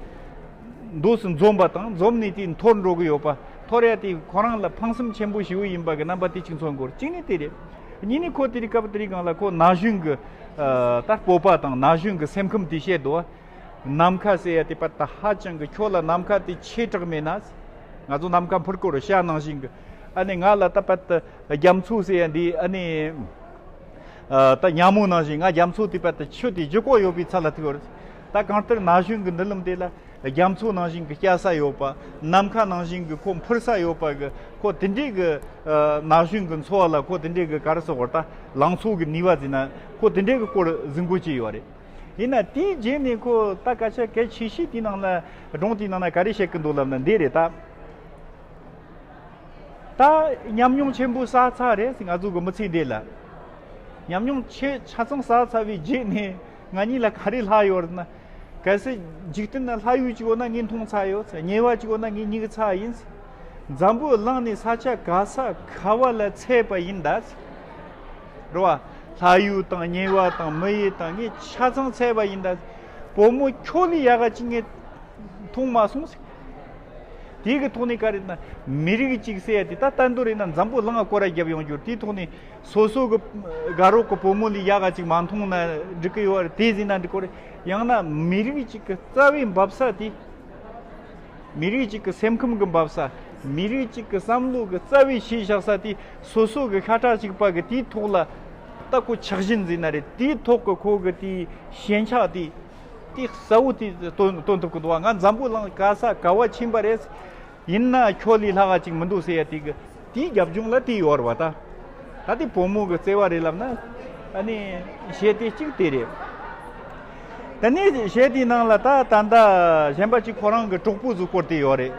འདུག་སེ་འཛོམས་པ་དང་། འཛོམས་ནས་དེ་འཐོར་འགྲོ་གི་ཡོད་པ། འཐོར་ཡ་དེ་ཁོ་རང་ལ་ཕངས་སེམས་ཆེན་པོ་ཞེ་པོ་ཡིན་པ་གི་རྣམ་པ་དེ་གཅིག་མཚོན་དགོས། གཅིག་ནི་དེ་རེད། གཉིས་ནི་ཁོ་དེ་རིང་སྐབས་དེ་རིང་སྒང་ལ་ཁོ་ན་གཞོན་གི་ཨ་ད་སྤོབས་པ་དང་ན་གཞོན་གི་སེམས་ཁམས་དེ་བཤད་འདུག་ནམ་མཁའ་ཟེར་ཡ་དེ་པད་ད་ཧ་ཅང་གི་ཁྱོད་ལ་ནམ་མཁའ་དེ་ཆེ་དྲགས་མེད་ན། ང་ཚོ་ནམ་མཁའ་འཕུར་གོ་རུ་ཤར་ནང་བཞིན་གི། ཨ་ནི་ང་ལ་ད་པད་ད་རྒྱ་མཚོ་ཟེར་ཡ་འདི་ཨ་ནི། ཨ་ད་ཉ་མོ་ནང་བཞིན་ང་རྒྱ་མཚོ་དེ་པད་ད་ཆུ་དེ་ལྗིད་ཁོག་ཡོད་པའི་ཚད་ལ་ཐུག་ཡོད་རེད། ད་གང་ལྟར་ན་གཞོན་གི་མདུན་ལམ་དེ་ལ་རྒྱ་མཚོ་ནང་བཞིན་གི་སྐྱ་ས་ཡོད་པ། ནམ་མཁའ་ནང་བཞིན་གི་ཁོ་འཕུར་ས་ཡོད་པ་གི་ཁོ་དེ་འདྲའི་གི་ཨ་ན་གཞོན་གི་འཚོ་བ་ལ་ཁོ་དེ་འདྲའི་གི་ག་རེ་ཟེར་དགོས་རེད། ད་ལང་ཚོ་གི་ནུས་པ་ཟེར་ན་ཁོ་དེ་འདྲའི་གི་སྐོར་གཟིགས་འགོ་བྱས་ཡོད་རེད། ཡིན་ན་དེའི་རྗེས་ནས་ཁོ་ད་སྐད་ཆ་གལ་ཆེ་ཤོས་དེའི་ནང་ལ་སྒྲུང་དེའི་ནང་ན་ག་རེ་བཤད་ཀྱི་འདུག་ལབ་ན་འདི་རེད་ད། ད་ཉམས་མྱོང་ཆེན་པོ་བསགས་ཚར་རེད་ང་ཚོ་གི་མི་ཚེ་འདི་ལ། ཉམས་མྱོང་ཆེ་ཆ་ཚང་བསགས་ཚར་བའི་རྗེས་ནས་ང་གཉིས་ལ་ག་རེ་ལྷག་ཡོད་རེད་ན། གལ་སྲིད་འཇིག་རྟེན་ན་ལྷ་ཡུལ་གཅིག་ཡོད་ན་ངས་མཐོང་ཚར་ཡོད། དམྱལ་བ་གཅིག་ཡོད་ན་ངས་མྱི་གི་ཚ་ཡིན། འཛམ་བུ་གླིང་ནས་ས་ཆ་ག་ས་ག་བ་ལ་ཚད་པ་ཡིན་ད། རེད་བ། ལྷ་ཡུལ་དང་དམྱལ་བ་དང་མི་ཡུལ་དང་ངས་ཆ་ཚང་ཚད་པ་ཡིན་ད། བུ་མོ་ཁྱོད་ལས་ཡག་ག་ཅིག་ངས་མཐོང་མ་སོང་ཟེར། དེ་གི་ཐོག་ནས་ག་རེ་ན་མི་རིགས་གཅིག་ཟེར་ཡ་དེ་ད་ལྟ་འདོད་རེད་ན་འཛམ་བུ་གླིང་ང་སྐོར་ར་རྒྱབ་ཡོང་རྒྱུ་རེད། དེའི་ཐོག་ནས་སོ་སོ་གི་དགའ་རོགས་གི་བུ་མོ་ལས་ཡག་ག་ཅིག་མ་མཐོང་ན་འགྲིག་གི་ཡོད་རེད། དེ་ཟིན་ན་འགྲིག་གི་རེད། ཡང་ན་མི་རིགས་གཅིག་གི་རྩ་བའི་འབབ་ས་དེ། མི་རིགས་གཅིག་གི་སེམས་ཁམས་ཀྱི་འབབ་ས། མི་རིགས་གཅིག་གི་བསམ་བློ་གི་རྩ་བའི་གཞི་བཞག་ས་དེ་སོ་སོ་གི་ཤ་ཁྲག་གཅིག་པ་གི་དེའི་ཐོག་ལ་ད་ཁོ་ཆགས་ཞེན་ཟེར་ན་རེད། དེའི་ཐོག་གི་ཁོ་གི་དེའི་ཞེན་ཆགས་དེ་དེ་གསལ་བོ་དེ་སྟོན་སྟོན་ཐུབ་ཀྱི་འདུག་བ། ང་འཛམ་བུ་གླིང་ག་ས་ག་བ་ཕྱིན་པ་རེད། ཡིན་ན་ཁྱོད་ལས་ལྷག་ག་ཅིག་མི་འདུག་ཟེར་ཡ་དེ་གི་ དེའི་རྒྱབ་ལྗོངས་ལ་དེ་ཡོད་རེད་བ་ད། ད་དེ་བུ་མོ་གི་བརྩེ་བ་རེད་ལབ་ན། ཨ་ནི་གཞས་དེ་གཅིག་དེ་རེད། དེ་ནས་གཞས་དེའི་ནང་ལ་ད་ད་ལྟ་གཞན་པ་གཅིག་ཁོ་རང་གི་གྲོགས་པོ་ཚོའི་སྐོར་དེ་ཡོད་རེད།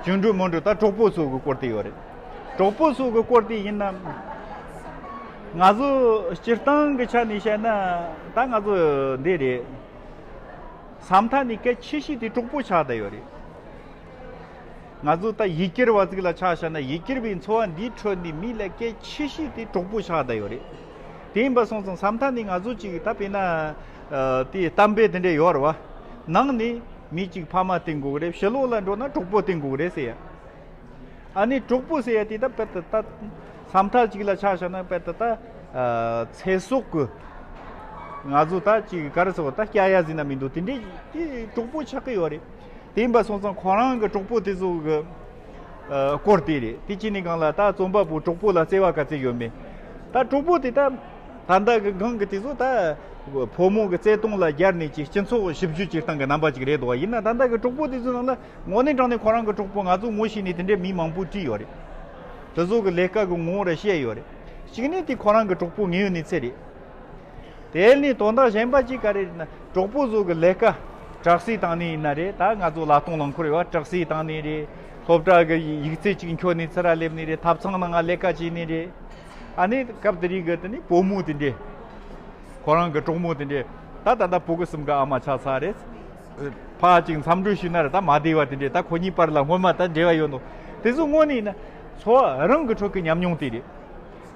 རྒྱུ་འགྲོ་མི་འགྲོ་ད་གྲོགས་པོ་ཚོ་གི་སྐོར་དེ་ཡོད་རེད། གྲོགས་པོ་ཚོ་གི་སྐོར་དེ་ཡིན་ན། ང་ཚོ་སྤྱིར་བཏང་གི་ཆ་ནས་བཤད་ན། ད་ང་ཚོ་འདི་རེད། ས་མཐའ་ནས་གལ་ཆེ་ཤོས་དེ་གྲོགས་པོ་ཆགས་བསྡད་ཡོད་རེད། ང་ཚོ་ད་ཡུལ་གྱར་བ་ཅིག་ལ་ཆ་བཞག་ན། ཡུལ་གྱར་བའི་འཚོ་བ་འདིའི་ཁྲོད་ནས་མི་ལ་གལ་ཆེ་ཤོས་དེ་གྲོགས་པོ་ཆགས་བསྡད་ཡོད་རེད། དེ་ཡིན་པ་སོང་ཙང་ས་མཐའ་ནས་ང་ཚོ་ཅིག་ད་དཔེར་ན། ཨ། དེ་གཏམ་དཔེ་དེ་འདྲ་ཡོད་རེད་བ། ནང་ནས་མི་གཅིག་ཕ་མ་བསྟེན་དགོས་ཀྱི་རེད། ཕྱི་ལོགས་ལ་འགྲོ་ན་གྲོགས་པོ་བསྟེན་དགོས་ཀྱི་རེད་ཟེར་ཡ། ཨ་ནི་གྲོགས་པོ་ཟེར་ཡ་དེ་ད་དཔེ་ད་ད་ས་མཐའ་གཅིག་ལ་ཆ་བཞག་ན། དཔེ་ད་ད་ཨ་ཚེ་སྲོག་གི་ང་ཚོ་ད་ཅིག་ག་རེ་ཟེར་བ། ད་སྐྱ་ཡ་ཟིན་ན་མི་འདུག་དེ་འདྲའི་དེ་གྲོགས་པོ་ཆགས་ཀྱི་ཡོད་རེད། དེ་ཡིན་པ་སོང་ཙང་ཁོ་རང་གི་གྲོགས་པོ་དེ་ཚོ་གི་ཨ་སྐོར་དེ་རེད། དེ་བྱས་ནས་སྒང་ལ་ད་རྩོམ་པ་པོ་གྲོགས་པོ་ལ་བརྩེ་བ་ག་ཚད་ཡོད་མེད། ད་གྲོགས་པོ་དེ་ད་ད་ལྟ་གི་སྒང་གི་དེ་ཚོ་ད་ཕོ་མོ་གི་བརྩེ་དུང་ལ་སྦྱར་ནས་ཅིག་སྤྱི་ཚོགས་ཞིབ་འཇུག་བྱེད་སྟངས་ཀྱི་རྣམ་པ་ཅིག་རེད་འདུག་བ། ཡིན་ན་ད་ལྟ་གི་གྲོགས་པོ་དེ་ཚོའི་ནང་ལ་དངོས་གནས་དྲང་གནས་ཁོ་རང་གི་གྲོགས་པོ། ང་ཚོ་ངོ་ཤེས་ནས་དེ་འདྲའི་མི་མང་པོ་བྲིས་ཡོད་རེད། དེ་ཚོ་གི་ལས་ཀ་གི་ངོ་བོ་ར་བཤད་ཡོད་རེད། གཅིག་ནས་དེ་ཁོ་རང་གི་གྲོགས་པོ་དངོས་ཡོད་གནས་ཚུལ་རེད། དེ་ནས་དོན་དག་གཞན་པ་གཅིག་ག་རེ་རེད་ན། གྲོགས་པོ་ཚོ་གི་ལས་ཀ་དྲག་གསོ་བཏང་ནས་ཡིན་ན་རེད། ད་ང་ཚོ་ལ་སྟོང་ལང་ཁོར་ཡོད་པ། དྲག་གསོ་བཏང་ནས་རེད། སློབ་གྲྭ་གི་ཡིག་ཚད་ཅིག་འཁྱོལ་ནས་ཚུར་ར་སླེབས་ནས་རེད། ཐབ་ཚང་ནང་ང་ལས་ཀ་བྱས་ནས་རེད། ཨ་ནི་སྐབས་དེ་རིང་གི་དེ་ནི་བུ་མོ་དེ་འདྲས། ཁོ་རང་གི་གྲོགས་མོ་དེ་འདྲས། ད་ད་ལྟ་ཕྲུ་གུ་གསུམ་ག་ཨ་མ་ཆགས་ཚར་རེད། ཕར་ཅིག་མཚམས་འགྲོ་ཞུས་ན་རེད། ད་མ་བདེ་བ་དེ་འདྲས། ད་ཁོ་གཉིས་བར་ལ་སྔོན་མ་ད་འབྲེལ་བ་ཡོད་ནོ། དེ་ཚོ་དངོས་གནས་ཡིན་ན་འཚོ་བ་རང་གི་ཁྲོད་ཀྱི་ཉམས་མྱོང་དེ་རེད།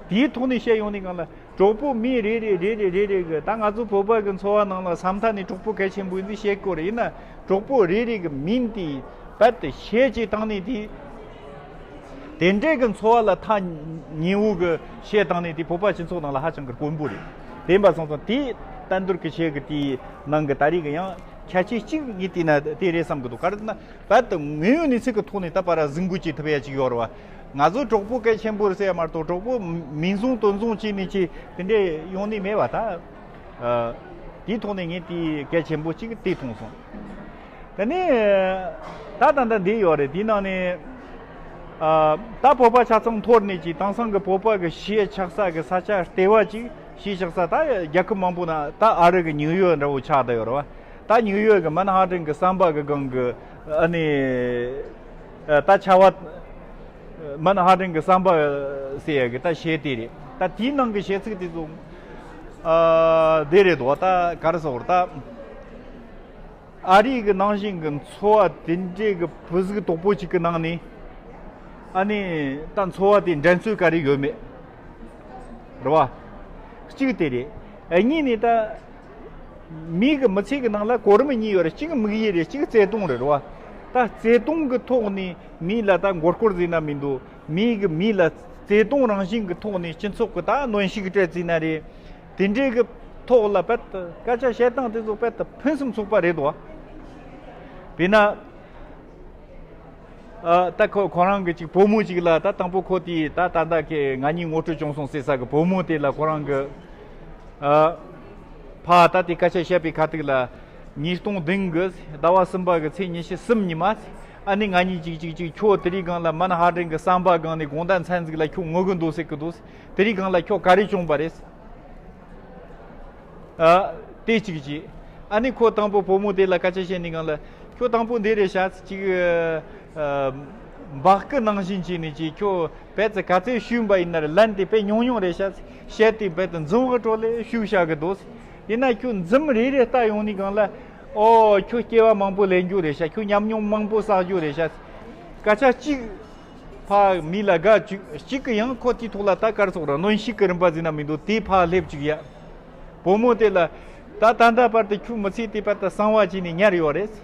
དེའི་ཐོག་ནས་བཤད་ཡོང་ནས་སྒང་ལ། གྲོགས་པོ་མི་རེ་རེ་རེ་རེ་རེ་གི། ད་ང་ཚོ་བོད་པ་གི་འཚོ་བ་ནང་ལ་ས་མཐའ་ནས་གྲོགས་པོ་གལ་ཆེན་པོ་ཡིན་ཚུལ་བཤད་དགོས་རེད། ཡིན་ན་གྲོགས་པོ་རེ་རེ་གི་མིང་དེ་རྦད་དེ་ཤེས་བྱེད་བཏང་ནས་དེ། དེ་འདྲའི་གི་འཚོ་བ་ལ་ཐག་ཉེ་བོ་གི་བཤད་བཏང་ནས་དེ་བོད་པ་སྤྱི་ཚོགས་ནང་ལ་ཧ་ཅང་གི་དཀོན་པོ་རེད། དེ་ཡིན་པ་སོང་ཙང་དེ་བསྟན་རྡོར་གི་ཆེ་གི་དེའི་ནང་གི་ད་རེས་གི་ཡང་ཁྱད་ཆོས་གཅིག་ངས་བལྟས་ན་དེ་རེད་བསམ་གི་འདུག་ག་རེ་ཟེར་ན། རྦད་དེ་དངོས་ཡོད་གནས་ཚུལ་གི་ཐོག་ནས་ད་བར་གཟིགས་འབུལ་བྱེད་ཐུབ་ཡ་ཅིག་ཡོད་རེད་བ། ང་ཚོ་གྲོགས་པོ་གལ་ཆེན་པོ་རེད་ཟེར་ཡ་མ་གཏོགས། གྲོགས་པོ་མིང་བཟུང་དོན་བཟུང་བྱས་ནས་ཅིག་དེ་འདྲས་ཡོང་ནི་མེད་པ་ད། ཨ། དེའི་ཐོག་ནས་ངས་དེ་གལ་ཆེན་པོ་ཅིག་དེ་མཐོང་སོང་། དེ་ནས་ད་ད་ལྟ་འདི་ཡོད་རེད། དེའི་ནང་ནས། ཨ། ད་བོད་པ་ཆ་ཚང་འཐོར་ནས་ཅིག་དེང་སང་གི་བོད་པ་གི་གཞིས་ཆགས་ས་གི་ས་ཆ་ལྟེ་བ་ཅིག་གཞིས་ཆགས་ས། ད་རྒྱལ་ཁབ་མང་པོ་ན། ད་ཨ་རི་གི་ནིའུ་ཡོག་འདྲ་བོ་ཆགས་བསྡད་ཡོད་རེད་བ། ད་ནིའུ་ཡོག་གི་མན་ཧ་ཏན་གི་ཟམ་པ་གི་སྒང་གི། ཨ་ནི། ཨ། ད་ཆར་པ། མན་ཧ་ཏན་གི་ཟམ་པ་ཟེར་ཡ་གི་ད་གཞས་དེ་རེད། ད་དེའི་ནང་གི་གཞས་ཚིག་དེ་ཚོ། ཨ། དེ་རེད་དོ། ད་ག་རེ་ཟེར་དགོས་རེད། ད་ཨ་རི་གི་ནང་བཞིན་གི་འཚོ་བ་དེ་འདྲའི་གི་བུ་གཟུགས་དོག་པོ་ཅིག་གི་ནང་ནས། ཨ་ནི་ད་འཚོ་བ་དེ་འགྲན་རྩོད་ག་རེ་ཡོད་མེད་རེད་བ། གཅིག་དེ་རེད། ཨ། གཉིས་ནས་ད། མི་གི་མི་ཚེ་གི་ནང་ལ་གོ་རིམ་གཉིས་ཡོད་རེད། གཅིག་དམིགས་ཡུལ་རེད། གཅིག་བརྩེ་དུང་རེད་རེད་བ། ད་བརྩེ་དུང་གི་ཐོག་ནས་མི་ལ་ད་མགོ་སྐོར་ཟེར་ན་མི་འདུག་མི་གི་མི་ལ་བརྩེ་དུང་རང་བཞིན་གི་ཐོག་ནས་སྤྱི་ཚོགས་གི་ད་གནོན་ཤུགས་སྤྲད་ཟེར་ན་རེད། དེ་འདྲའི་གི་ཐོག་ལ་རྦད་དེ་སྐད་ཆ་བཤད་སྟངས་དེ་ཚོ་རྦད་དེ་ཕུན་སུམ་ཚོགས་པ་རེད་དོ། དཔེར་ན། ཨ། ད་ཁོ་ཁོ་རང་གི་ཅིག་བུ་མོ་ཅིག་ལ། ད་དང་པོ་ཁོ་དེ་ད་ད་ལྟ་ཁེ་ང་གཉིས་ངོ་སྤྲོད་བྱུང་སོང་ཟེར་ས་གི་བུ་མོ་དེ་ལ་ཁོ་རང་གི། ཨ། ཕ་ད་དེ་སྐད་ཆ་བཤད་པའི་ཁ་ཐུག་ལ། ཉིས་སྟོང་བདུན་གི་ཟླ་བ་གསུམ་པ་གི་ཚེས་ཉི་ཤུ་གསུམ་ཉི་མ། ཨ་ནི་ང་གཉིས་ཅིག་ཅིག་ཅིག་ཁྱོད་དེ་རིང་སྒང་ལ་མན་ཧ་ཏན་གི་ཟམ་པ་སྒང་ནས་དགོང་དག་མཚན་ཟིག་ལ་ཁྱོད་ངུ་གི་འདུག་ཟེར་གི་འདུག་དེ་རིང་སྒང་ལ་ཁྱོད་ག་རེ་བྱུང་བ་རེད། ཨ། དེ་གཅིག་བྱས། ཨ་ནི་ཁོ་དང་པོ་བུ་མོ་དེ་ལ་སྐད་ཆ་བཤད་ནི་སྒང་ལ། ཁྱོད་དང་པོ་འདི་རེད་ཤག་ཅིག་ཨ། འབག་གི་ནང་བཞིན་བྱས་ནས་ཅིག་ཁྱོད་རྦད་དེ་ག་ཚོད་བཤུས་པ་ཡིན་ན་རེད། ལན་དེ་དཔེ་ཉུང་ཉུང་རེད་ཤག་བཤད་དེ་རྦད་དེ་འཛུམ་གི་ཁྲོད་ལ་བཤུས་བཞག་གི་འདུག་ཡིན་ན་ཁྱོད་འཛུམ་རེ་རེ་ལྟ་ཡོང་ནི་སྒང་ལ། ཨོ། ཁྱོད་སྐྱེ་བ་མང་པོ་ལེན་རྒྱུ་རེད་ཤག་ཁྱོད་ཉམས་མྱོང་མང་པོ་བསགས་རྒྱུ་རེད་ཤག་སྐད་ཆ་གཅིག་ཕ་མི་ལ་དགའ་བཅུག་གཅིག་གི་ཡང་ཁོ་དེའི་ཐོག་ལ་ད་ག་རེ་ཟེར་དགོས་རེད། གནོན་ཤུགས་ཀྱི་རིམ་པ་ཟེར་ན་མི་འདུག་དེ་ཕར་སླེབས་བཅུག་ཡ། བུ་མོ་དེ་ལ། ད་ད་ལྟ་བར་དུ་ཁྱོད་མི་ཚེ་དེ་བར་དུ་གསང་བ་བྱས་ནས་ཉར་ཡོད་རེད།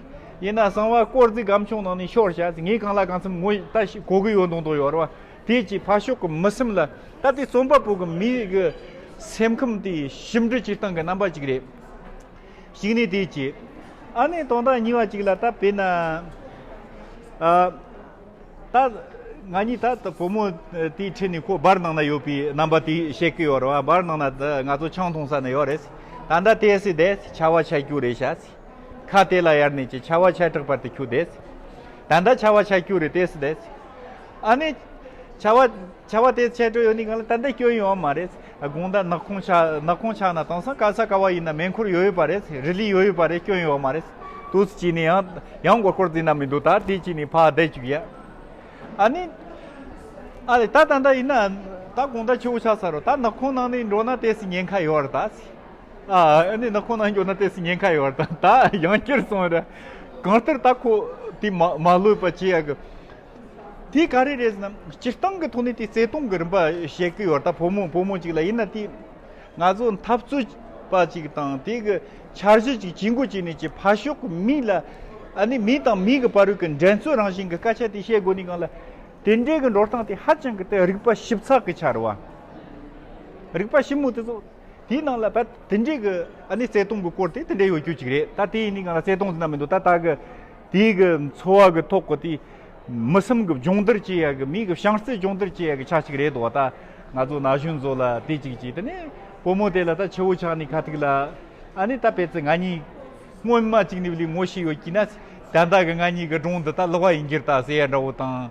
ཡིན་ན་གསང་བ་དཀོར་རྫས་སྒམ་ཆུང་ནང་ནས་ཤོར་བཞག་ངས་གང་ལ་གང་འཚམ་ངོ་ད་གོ་གི་ཡོད་མདོག་མདོག་ཡོད་རེད་བ། དེ་ཅིག་ཕར་ཕྱོགས་ཀྱི་མི་སེམས་ལ། ད་དེ་རྩོམ་པ་པོ་གི་མི་གི་སེམས་ཁམས་དེ་ཞིབ་འབྲི་བྱེད་སྟངས་ཀྱི་རྣམ་པ་ཅིག་རེད། གཅིག་ནས་དེ་བྱས། ཨ་ནི་དོན་དག་གཉིས་པ་ཅིག་ལ་ད་དཔེར་ན། ཨ། ད་ང་གཉིས་ད་ད་བུ་མོ་དེའི་འཁྲིས་ནས་ཁོ་སྦར་ནང་ན་ཡོད་པའི་རྣམ་པ་དེ་བཤད་ཀྱི་ཡོད་རེད་བ། སྦར་ནང་ན་ད་ང་ཚོ་ཆང་འཐུང་ས་ན་ཡོད་རེད། ད་ལྟ་དེ་སྲིད་དེ་ཆར་པ་ཆད་རྒྱུ་རེད་ཤག་ཁ་དེ་ལ་ཡར་ནས་ཀྱི་ཆར་པ་ཆད་དྲགས་པར་དུ་ཁྱུག་དེ། ད་ལྟ་ཆར་པ་ཆད་རྒྱུ་རེད་དེ་སྲིད་དེ། ཨ་ནི། ཆར་པ་ཆར་པ་དེ་ཆད་འགྲོ་ཡོད་ནི་གང་ལ་ད་ལྟ་སྐྱོན་ཡོད་མ་རེད། དགོང་དག་ནག་ཁུང་ཆགས་ནག་ཁུང་ཆགས་ན་དེང་སང་ག་ས་ག་བ་ཡིན་ན་མེ་འཁོར་ཡོད་ཡོད་པ་རེད། རི་ལི་ཡོད་ཡོད་པ་རེད། སྐྱོན་ཡོད་མ་རེད། དུས་ཅི་ནས་ཡང་ཡང་མགོ་སྐོར་འཛིན་ན་མི་འདུག་ད་དེ་ཅི་ནས་ཕ་བསྡད་བཅུག་ཡ། ཨ་ནི། ཨ་ལེ་ད་ད་ད་ཡིན་ན་ད་དགོང་དག་ཆུ་བོ་ཆགས་ས་རོ། ད་ནག་ཁུང་ནང་ནས་འགྲོ་ན་ཏོག་ཙམ་ཉེན་ཁ་ཡོད་རེད་ད། ཨ་ནི་ནག་ཁུང་ནང་འགྲོ་ན་ཏོག་ཙམ་ཉེན་ཁ་ཡོད་རེད་ད། ད་ཡང་བསྐྱར་སོང་རེད། གང་ལྟར་ད་ཁོ་དེ་མ་མ་ལུས་པ་བྱེད་ཡ་གི། དེ་ག་རེ་རེད་ཟེར་ན། སྤྱིར་བཏང་གི་ཐོག་ནས་དེ་བརྩེ་དུང་གི་རིམ་པ་བཤད་ཀྱི་ཡོད་རེད་ད། བུ་མོ་བུ་མོ་གཅིག་ལ་ཡིན་ན་དེ། ང་ཚོ་འཐབ་རྩོད་པ་གཅིག་དང་དེ་གི་འཆར་གཞི་གཅིག་བྱེད་འགོ་བྱས་ནས་ཀྱི་ཕར་ཕྱོགས་ཀྱི་མི་ལ། ཨ་ནི་མི་དང་མི་གི་བར་གྱི་འགྲན་རྩོད་རང་བཞིན་གྱི་སྐད་ཆ་དེ་བཤད་དགོས་ནི་གང་ལ། དེ་འདྲའི་གི་འགྲོ་སྟངས་དེ་ཧ་ཅང་གི་དེ་རིག་པ་ཞིབ་ཚགས་ཀྱི་ཆ་རེད་བ། རིག་པ་ཞིབ་མོ་དེ་ཚོ། དེའི་ནང་ལ་ད་དེ་འདྲའི་གི་ཨ་ནི་བརྩེ་དུང་གི་སྐོར་དེ་དེ་འདྲའི་ཡོད་རྒྱུ་ཅིག་རེད། ད་དེ་ཡིན་ནི་གང་ལ་བརྩེ་དུང་ཟེར་ན་མི་འདུག་ད་ད་གི་དེའི་གི་འཚོ་བ་གི་ཐོག་གི་དེ། མི་སེམས་གི་སྦྱོང་བརྡར་བྱེད་ཡ་གི། མི་གི་བྱང་རྩལ་སྦྱོང་བརྡར་བྱེད་ཡ་གི་ཆ་ཞིག་རེད་འདུག་ད་ང་ཚོ་ན་གཞོན་ཚོ་ལ་དེ་གཅིག་བྱས། དེ་ནས་བུ་མོ་དེ་ལ་ད་ཆུ་བོ་ཆགས་ནས་ཁ་ཐུག་ལ། ཨ་ནི་ད་དཔེ་ཚེ་ང་གཉིས་སྔོན་མ་གཅིག་ནས་ལས་ངོ་ཤེས་ཡོད་ཀྱི་ན། ད་ལྟ་གི་ང་གཉིས་གི་སྒྲུང་འདི་ད་ལོག་པ་ཡིན་གྱི་རེད་ད་ཟེར་ཡ་འདྲ་བོ་དང་།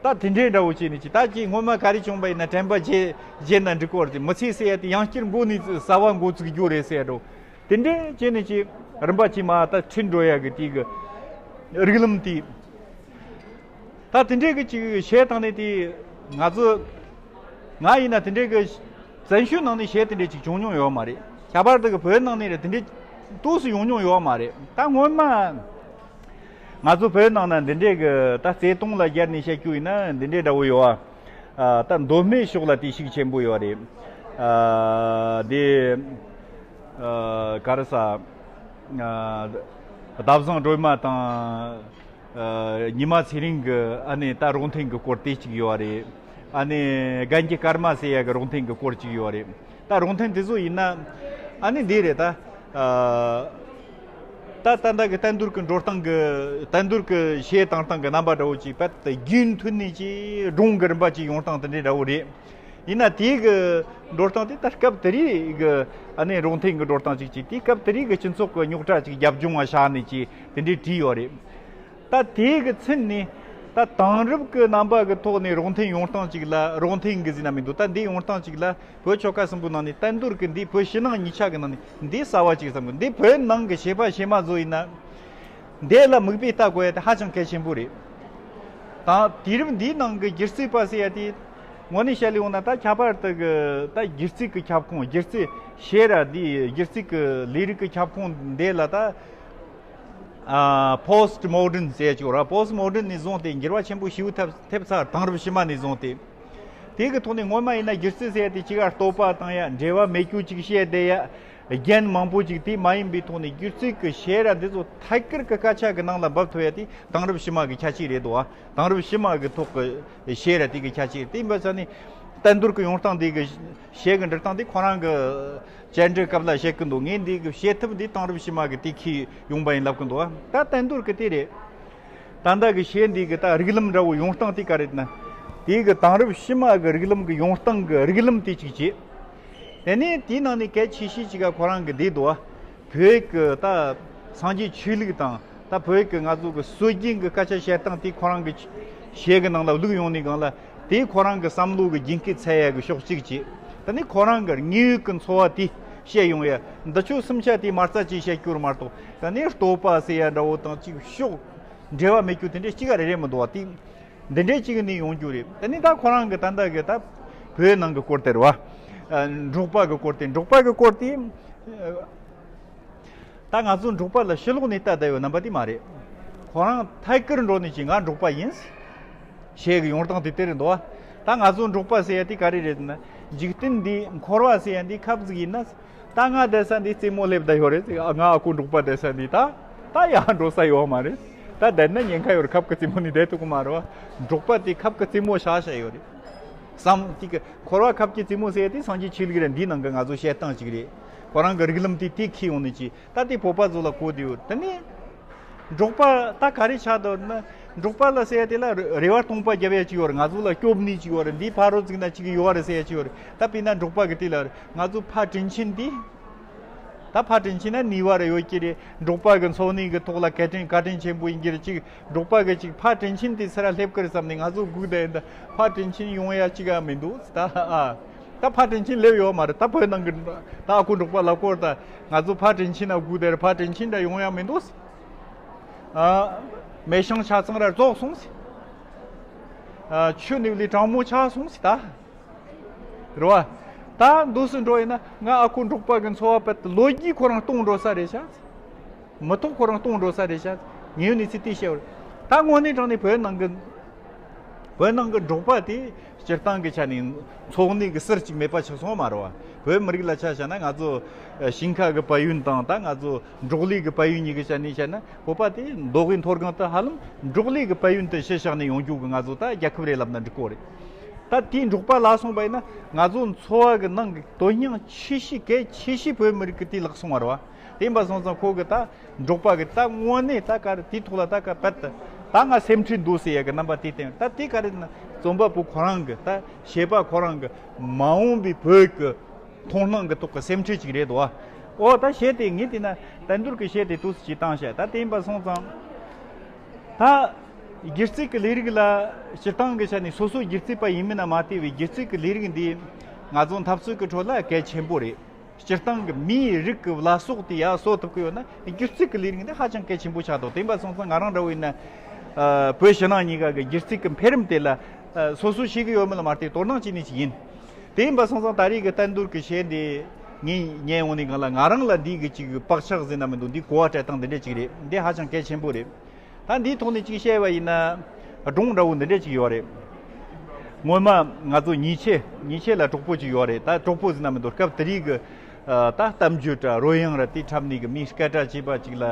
ད་དེ་འདྲའི་འདྲ་བོ་བྱས་ནས་ཀྱི་ད་ཀྱི་སྔོན་མ་ག་རེ་བྱུང་པ་ཡིན་ན་དྲན་པ་བརྗེད་བརྗེད་ན་འགྲིག་གོ་རེད། མི་ཚེ་ཟེར་ཡ་དེ་ཡང་བསྐྱར་མགོ་ནས་གསར་བ་འགོ་བཙུགས་རྒྱུ་རེད་ཟེར་ཡ་འདྲ་བོ། དེ་འདྲའི་བྱས་ནས་ཀྱི་རིམ་པ་ཅིག་མ་ད་ཁྲིད་འགྲོ་ཡ་གི་དེ་གི་རིགས་ལམ་དེ། ད་དེ་འདྲའི་གི་ཅིག་བཤད་སྟངས་ནས་དེ་ང་ཚོ་ང་ཡིན་ན་དེ་འདྲའི་གི་བཙན་བྱོལ་ནང་ནས་བཤད་དེ་འདྲའི་ཅིག་བྱུང་མྱོང་ཡོད་མ་རེད། ཁྱད་པར་དུ་གི་བོད་ནང་ནས་རེད་དེ་འདྲའི་ཏོག་ཙམ་ཡོང་མྱོང་ཡོད་མ་རེད། ད་སྔོན་མ་ང་ཚོ་བོད་ནང་ན་འདི་འདྲའི་གི་ད་བརྩེ་དུང་ལ་སྦྱར་ནས་བཤད་རྒྱུ་ཡིན་ན་འདི་འདྲའི་འདྲ་བོ་ཡོད་ཨ། ད་མདོ་སྨད་ཕྱོགས་ལ་དེ་ཤུགས་ཆེན་པོ་ཡོད་རེད། ཨ་དེ་ཨ་ག་རེ་ཟ། ཨ་ཟླ་བཟང་སྒྲོལ་མ་དང་། ཨ་ཉི་མ་ཚེ་རིང་གི་ཨ་ནི་ད་རོགས་མཐུན་གི་སྐོར་དེ་གཅིག་ཡོད་རེད། ཨ་ནི་རྒན་གྱི་སྐར་མ་ཟེར་ཡ་གི་རོགས་མཐུན་གི་སྐོར་གཅིག་ཡོད་རེད། ད་རོགས་མཐུན་དེ་ཚོ་ཡིན་ན་ཨ་ནི་འདི་རེད་ད། ཨ་ད་ད་ལྟ་གི་བསྟན་རྡོར་གི་འགྲོ་སྟངས་གི་བསྟན་རྡོར་གི་གཞས་བཏང་སྟངས་གི་རྣམ་པ་འདྲ་བོ་ཅིག་པད་རྒྱུན་མཐུད་ནས་ཅིག་སྒྲུང་གི་རིམ་པ་ཅིག་ཡོང་སྟངས་དེ་འདྲའི་འདྲ་བོ་རེད། ཡིན་ན་དེའི་གི་འགྲོ་སྟངས་དེ་ད་སྐབས་དེ་རིང་གི་ཨ་ནི་རོགས་མཐུན་གི་འགྲོ་སྟངས་ཅིག་ཅིག་དེ་སྐབས་དེ་རིང་གི་སྤྱི་ཚོགས་གི་རྙོག་དྲ་ཅིག་རྒྱབ་ལྗོངས་ལ་བཞག་ནས་ཅིག་དེ་འདྲའི་བྲིས་ཡོད་རེད། ད་དེའི་གི་ཚུན་ནས་ད་དེང་རབས་ཀྱི་རྣམ་པ་གི་ཐོག་ནས་རོགས་མཐུན་ཡོང་སྟངས་ཅིག་ལ་རོགས་མཐུན་གི་ཟེར་ན་མི་འདུག་ད་འདི་ཡོང་སྟངས་ཅིག་ལ་བོད་ཆོལ་ཁ་གསུམ་པོ་ནང་ནས་བསྟན་རྡོར་གི་འདི་བོད་ཕྱི་ནང་གཉིས་ཆ་གི་ནང་ནས་འདི་གསར་བ་ཅིག་བསམ་གི། འདི་བོད་ནང་གི་གཞས་པ་གཞས་མ་ཚོ་ཡིན་ན་འདི་ལ་མིག་དཔེ་ལྟ་དགོས་ཡ་དེ་ཧ་ཅང་གལ་ཆེན་པོ་རེད། ད་དུས་རབས་འདིའི་ནང་གི་སྒྱུ་རྩལ་པ་ཟེར་ཡ་དེ་དངོས་གནས་བཤད་ལེ་ཡོང་ན་ད་ཁྱད་པར་དུ་གི་ད་སྒྱུ་རྩལ་གི་ཁྱབ་ཁོངས། སྒྱུ་རྩལ་གཞས་ར་འདི་སྒྱུ་རྩལ་གི་ལས་རིགས་གི་ཁྱབ་ཁོངས་འདི་ལ་ད། ཨ་post modern ཟེར་ཅིག་ར། post modern ནས་བཟུང་སྟེ་འགྱུར་བ་ཆེན་པོ་ཞེ་པོ་ཐེབས་ཐེབས་ཚར། དེང་རབས་ཕྱི་མ་ནས་བཟུང་སྟེ། དེ་གི་ཐོག་ནས་སྔོན་མ་ཡིན་ན་སྒྱུ་རྩལ་ཟེར་ཡ་དེ་གཅིག་ག་བསྟོད་པ་བཏང་ཡ། འབྲེལ་བ་མེད་རྒྱུ་ཅིག་བཤད་བསྡད་ཡ། རྒྱན་མང་པོ་ཅིག་དེ་མ་ཡིན་པའི་ཐོག་ནས་སྒྱུ་རྩལ་གི་གཞས་ར་འདི་ཚོ་ཐད་ཀར་གི་སྐད་ཆ་གི་ནང་ལ་འབབ་ཐུབ་ཡ་དེ་དེང་རབས་ཕྱི་མ་གི་ཁྱད་ཆོས་རེད་འདུག་ཨ། དེང་རབས་ཕྱི་མ་གི་ཐོག་གི་གཞས་ར་དེ་གི་ཁྱད་ཆོས་རེད། དེ་ཡིན་པ་ས་ནས་བསྟན་རྡོར་གི་ཡོང་སྟངས་དེ་གི་གཞས་གི་འབྲི་སྟངས་དེ་ཁོ་རང་གི་བཅར་འདྲི་སྐབས་ལ་བཤད་གི་འདུག་ངས་འདི་གི་བཤད་ཐབས་འདི་དེང་རབས་ཕྱི་མ་གི་དེ་ཁྱེར་ཡོང་པ་ཡིན་ལབ་གི་འདུག་ད་བསྟན་རྡོར་གི་དེ་རེད། ད་ལྟ་གི་གཞས་འདི་གི་ད་རིགས་ལམ་འདྲ་བོ་ཡོང་སྟངས་དེ་ག་རེད་ན། དེ་གི་དེང་རབས་ཕྱི་མ་གི་རིགས་ལམ་གི་ཡོང་སྟངས་གི་རིགས་ལམ་དེ་གཅིག་བྱས། དེ་ནས་དེའི་ནང་ནས་གལ་ཆེ་ཤོས་གཅིག་ག་ཁོ་རང་གི་འདི་འདུག་བ། བོད་གི་ད་སངས་རྒྱས་ཆོས་ལུགས་དང་། ད་བོད་གི་ང་ཚོ་གི་སྲོལ་རྒྱུན་གི་སྐད་ཆ་བཤད་སྟངས་དེ་ཁོ་རང་གི་གཞས་གི་ནང་ལ་བླུགས་ཡོང་ནས་གང་ལ། དེ་ཁོ་རང་གི་བསམ་བློ་གི་རྒྱུན་སྐྱེད་འཚོལ་ཡ་གི་ཕྱོགས་གཅིག་བྱས། ད་ནི་ཁོ་རང་གི་དངོས་ཡོད་གི་འཚོ་བ་དེ་བཤད་ཡོང་ཡ། འདི་ཆོ་གསུམ་ཆ་དེ་མ་རྩ་ཅིག་བཤད་རྒྱུར་མ་གཏོགས། ད་ནི་བསྟོད་པ་ཟེར་ཡ་འདྲ་བོ་དང་གཅིག་ཕྱོགས་འབྲེལ་བ་མེད་རྒྱུ་དེ་འདྲ་གཅིག་ག་རེ་རེད་མི་འདུག་བ། དེ་འདི་འདྲའི་གཅིག་ནས་ཡོང་རྒྱུ་རེད། ད་ནི་ད་ཁོ་རང་གི་ད་ལྟ་གི་ད་བོད་ནང་གི་སྐོར་དེ་རེད་བ། འབྲོག་པ་གི་སྐོར་དེ། འབྲོག་པ་གི་སྐོར་དེ། ད་ང་ཚོ་འབྲོག་པ་ལ་ཕྱི་ལོགས་ནས་ལྟ་བསྡད་ཡོད་རྣམ་པ་དེ་མ་རེད། ཁོ་རང་ཐད་ཀར་འགྲོ་ནས་ཀྱི་ང་འབྲོག་པ་ཡིན་ཞེས་གི་ཡོང་སྟངས་དེ་དེ་རེད་འདུག་ད་ང་ཚོ་འབྲོག་པ་ཟེར་ཡ་དེ་ག་རེ་རེད་ཟེར་ན། འཇིག་རྟེན་འདི་འཁོར་བ་ཟེར་ཡ་འདི་ཁབ་ཟིག་ཡིན་ན། ད་ང་བསྡད་ས་འདི་རྩེ་མོ་སླེབས་བསྡད་ཡོད་རེད། ང་ཨ་ཁུ་འབྲོག་པ་བསྡད་ས་འདི་ད་ད་ཡང་འགྲོ་ས་ཡོད་མ་རེད། ད་བསྡད་ན་ཉེན་ཁ་ཡོད་རེད། ཁབ་ཀྱི་རྩེ་མོ་ནས་བསྡད་ཐུབ་ཀྱི་མ་རེད་བ། འབྲོག་པ་དེ་ཁབ་ཀྱི་རྩེ་མོ་བཞག་བཞག་ཡོད་རེད། བསམ་དེ་གི་འཁོར་བ་ཁབ་ཀྱི་རྩེ་མོ་ཟེར་ཡ་དེ་སངས་རྒྱས་ཆོས་ལུགས་རེད། འདིའི་ནང་གི་ང་ཚོ་བཤད་སྟངས་ཅིག་རེད། ཁོ་རང་གི་རིགས་ལམ་དེ་དེ་འཁྱེར་ཡོང་ནས་ཅི། ད་དེ་བོད་པ་ཚོ་ལ་གོ་བདེ་བོ། ད་ནི། འབྲོག་པ་ད་ག་རེ་ཆགས་འདུག་ན། འབྲོག་པ་ལ་ཟེར་ཡ་དེ་ལ་རེ་བ་སྟོང་པ་རྒྱབ་ཡ་ཅིག་ཡོད་རེད། ང་ཚོ་ལ་སྐྱོབ་ནི་ཅིག་ཡོད་རེད། འདི་ཕ་རོལ་ཅིག་ན་ཅིག་ཡོད་རེད་ཟེར་ཡ་ཅིག་ཡོད་རེད། ད་དཔེར་ན་འབྲོག་པ་གི་དེ་ལ་ང་ཚོ་ཕ་དྲིན་ཆེན་འདི། ད་ཕར་དྲིན་ཆེན་ན་ནུས་པ་རེ་ཡོད་ཀྱི་རེད། འབྲོག་པ་གི་འཚོ་གནས་ཀྱི་ཐོག་ལ་བཀའ་དྲིན་བཀའ་དྲིན་ཆེན་པོ་ཡིན་གྱི་རེད། ཅིག་འབྲོག་པ་གི་ཅིག་ཕར་དྲིན་ཆེན་དེ་སུ་ར་སླེབས་ཀྱི་རེད་བསམ་ནས་ང་ཚོ་སྒུག་བསྡད་ཡིན། ད་ཕར་དྲིན་ཆེན་ཡོང་ཡ་ཅིག་ཨ་མི་འདུག་ད་ཨ་ད་ཕར་དྲིན་ཆེན་སླེབས་ཡོད་མ་རེད། ད་བོད་ནང་གི་ད་ཨ་ཁུ་འབྲོག་པ་ལབ་སྐོར་ད་ང་ཚོ་ཕར་དྲིན་ཆེན་ན་སྒུག་བསྡད་རེད། ཕར་དྲིན་ཆེན་འདྲ་ཡོང་ཡ་མི་འདུག་ཨ་མེ་ཤང་ཆ་ཚང་ར་རྫོགས་སོང་ཟེར། ཨ་ཆུ་ནུབ་ལས་གྲང་མོ་ཆགས་སོང་ཟེར་ད། རེད་བ། ད་འདུག་སེ་འགྲོ་ཡིན་ན་ང་ཨ་ཁུ་འབྲོག་པ་གི་འཚོ་བ་དཔེ་ལོ་རྒྱུས་ཁོ་རང་སྟོང་འགྲོ་ས་རེད་ཤག་མི་ཐོག་ཁོ་རང་སྟོང་འགྲོ་ས་རེད་ཤག་ངས་ཡོད་ནས་ཚིག་དེ་བཤད་བར། ད་དངོས་གནས་དྲང་གནས་བོད་ནང་གི་བོད་ནང་གི་འབྲོག་པ་དེ་སྤྱིར་བཏང་གི་ཆ་ནས་འཚོ་གནས་ཀྱི་ཟུར་གཅིག་མེད་པ་ཆགས་སོང་བ་མ་རེད་བ། བོད་མི་རིགས་ལ་ཆ་བཞག་ན་ང་ཚོ་ཞིང་ཁ་གི་དཔལ་ཡོན་དང་ད་ང་ཚོ་འབྲོག་ལས་ཀྱི་དཔལ་ཡོན་གཉིས་ཀྱི་ཆ་ནས་བཤད་ན་བོད་པ་དེ་མདོ་དབུས་མཐོ་སྒང་དུ་ཧ་ལམ་འབྲོག་ལས་ཀྱི་དཔལ་ཡོན་དུ་གཞི་བཞག་ནས་ཡོང་རྒྱུ་གི་ང་ཚོ་ད་རྒྱལ་ཁབ་རེད་ལབ་ན་འགྲིག་གོ་རེད། ད་དེའི་འབྲོག་པ་ལ་སོང་པ་ཡིན་ན་ང་ཚོ་འཚོ་བ་གི་ནང་གི་དོན་སྙིང་ཆེ་ཤོས་གལ་ཆེ་ཤོས་བོད་མི་རིགས་ཀྱི་དེ་ལག་སོང་བ་རེད་བ། དེ་ཡིན་པ་སོང་ཙང་ཁོ་གི་ད་འབྲོག་པ་གི་ད་དངོས་གནས་ད་ག་རེ་དེའི་ཐོག་ལ་ད་ག་པད་ད་ང་སེམས་ཁྲལ་འདུག་ཟེར་ཡ་གི་རྣམ་པ་དེ་བསྟན། ད་དེ་ག་རེ་ན་རྩོམ་པ་པོ་ཁོ་རང་གི་ད་གཞས་པ་ཁོ་རང་གི་མ་འོངས་པའི་བོད་ཀྱི་མཐོང་སྣང་གི་ཐོག་གི་སེམས་ཁྲལ་ཅིག་རེད་དོ། ཨོ་ད་གཞས་དེ་ངས་བལྟས་ན་བསྟན་རྡོར་གྱི་གཞས་དེ་ཏོག་ཙམ་ཅིག་བཏང་ཤག་ད་དེ་ཡིན་པ་སོང་ཙང་ད་སྒྱུ་རྩལ་གྱི་ལས་རིགས་ལ་སྤྱིར་བཏང་གི་ཆ་ནས་སོ་སོ་སྒྱུ་རྩལ་པ་ཡིན་མིན་ན་མ་ལྟོས་པའི་སྒྱུ་རྩལ་གྱི་ལས་རིགས་འདི་ང་ཚོ་འཐབ་རྩོད་ཀྱི་ཁྲོད་ལ་གལ་ཆེན་པོ་རེད། སྤྱིར་བཏང་གི་མིའི་རིགས་ཀྱི་བླ་སྲོག་དེ་ཡར་གསོ་ཐུབ་ཀྱི་ཡོད་ན་སྒྱུ་རྩལ་གྱི་ལས་རིགས་འདི་ཧ་ཅང་གལ་ཆེན་པོ་ཆགས་འདུག་དེ་ཡིན་པ་སོང་ཙང་ང་རང་འདྲ་བོ་ཡིན་ན་བོད་ཕྱི་ནང་གཉིས་ཀ་གི་སྒྱུ་རྩལ་གྱི་འཕེལ་རིམ་དེ་ལ་སོ་སོ་ཤེས་ཀྱི་ཡོད་མིན་ལ་མ་ལྟོས་དོ་སྣང་བྱེད་ནི་ཅིག་ཡིན། དེ་ཡིན་པ་སོང་ཙང་ད་རེས་ཀྱི་བསྟན་རྡོར་གྱི་གཞས་འདི་ངས་ཉན་འོང་ནས་གང་ལ་ང་རང་ལ་འདི་གི་ཅིག་བག་ཆགས་ཟིན་ན་མི་འདུག་འདི་གོ་བ་སྤྲད་སྟངས་འདི་འདྲ་ཅིག་རེད། འདི་ཧ་ཅང་གལ་ཆེན་པོ་རེད། ད་འདིའི་ཐོག་ནས་ཅིག་བཤད་པ་ཡིན་ན་སྒྲུང་འདྲ་བོ་འདི་འདྲ་ཅིག་ཡོད་རེད། སྔོན་མ་ང་ཚོ་ཉེ་ཆེ་ཉེ་ཆེ་ལ་གྲོགས་པོ་ཅིག་ཡོད་རེད། ད་གྲོགས་པོ་ཟིན་ན་མི་འདུག་སྐབས་དེ་རིགས་ཀྱི་ད་གཏམ་རྒྱུད་ར་རོལ་དབྱངས་ར་དེ་འཁྲབ་ནས་གི་མི་སྐད་གྲགས་ཆེ་བ་ཅིག་ལ་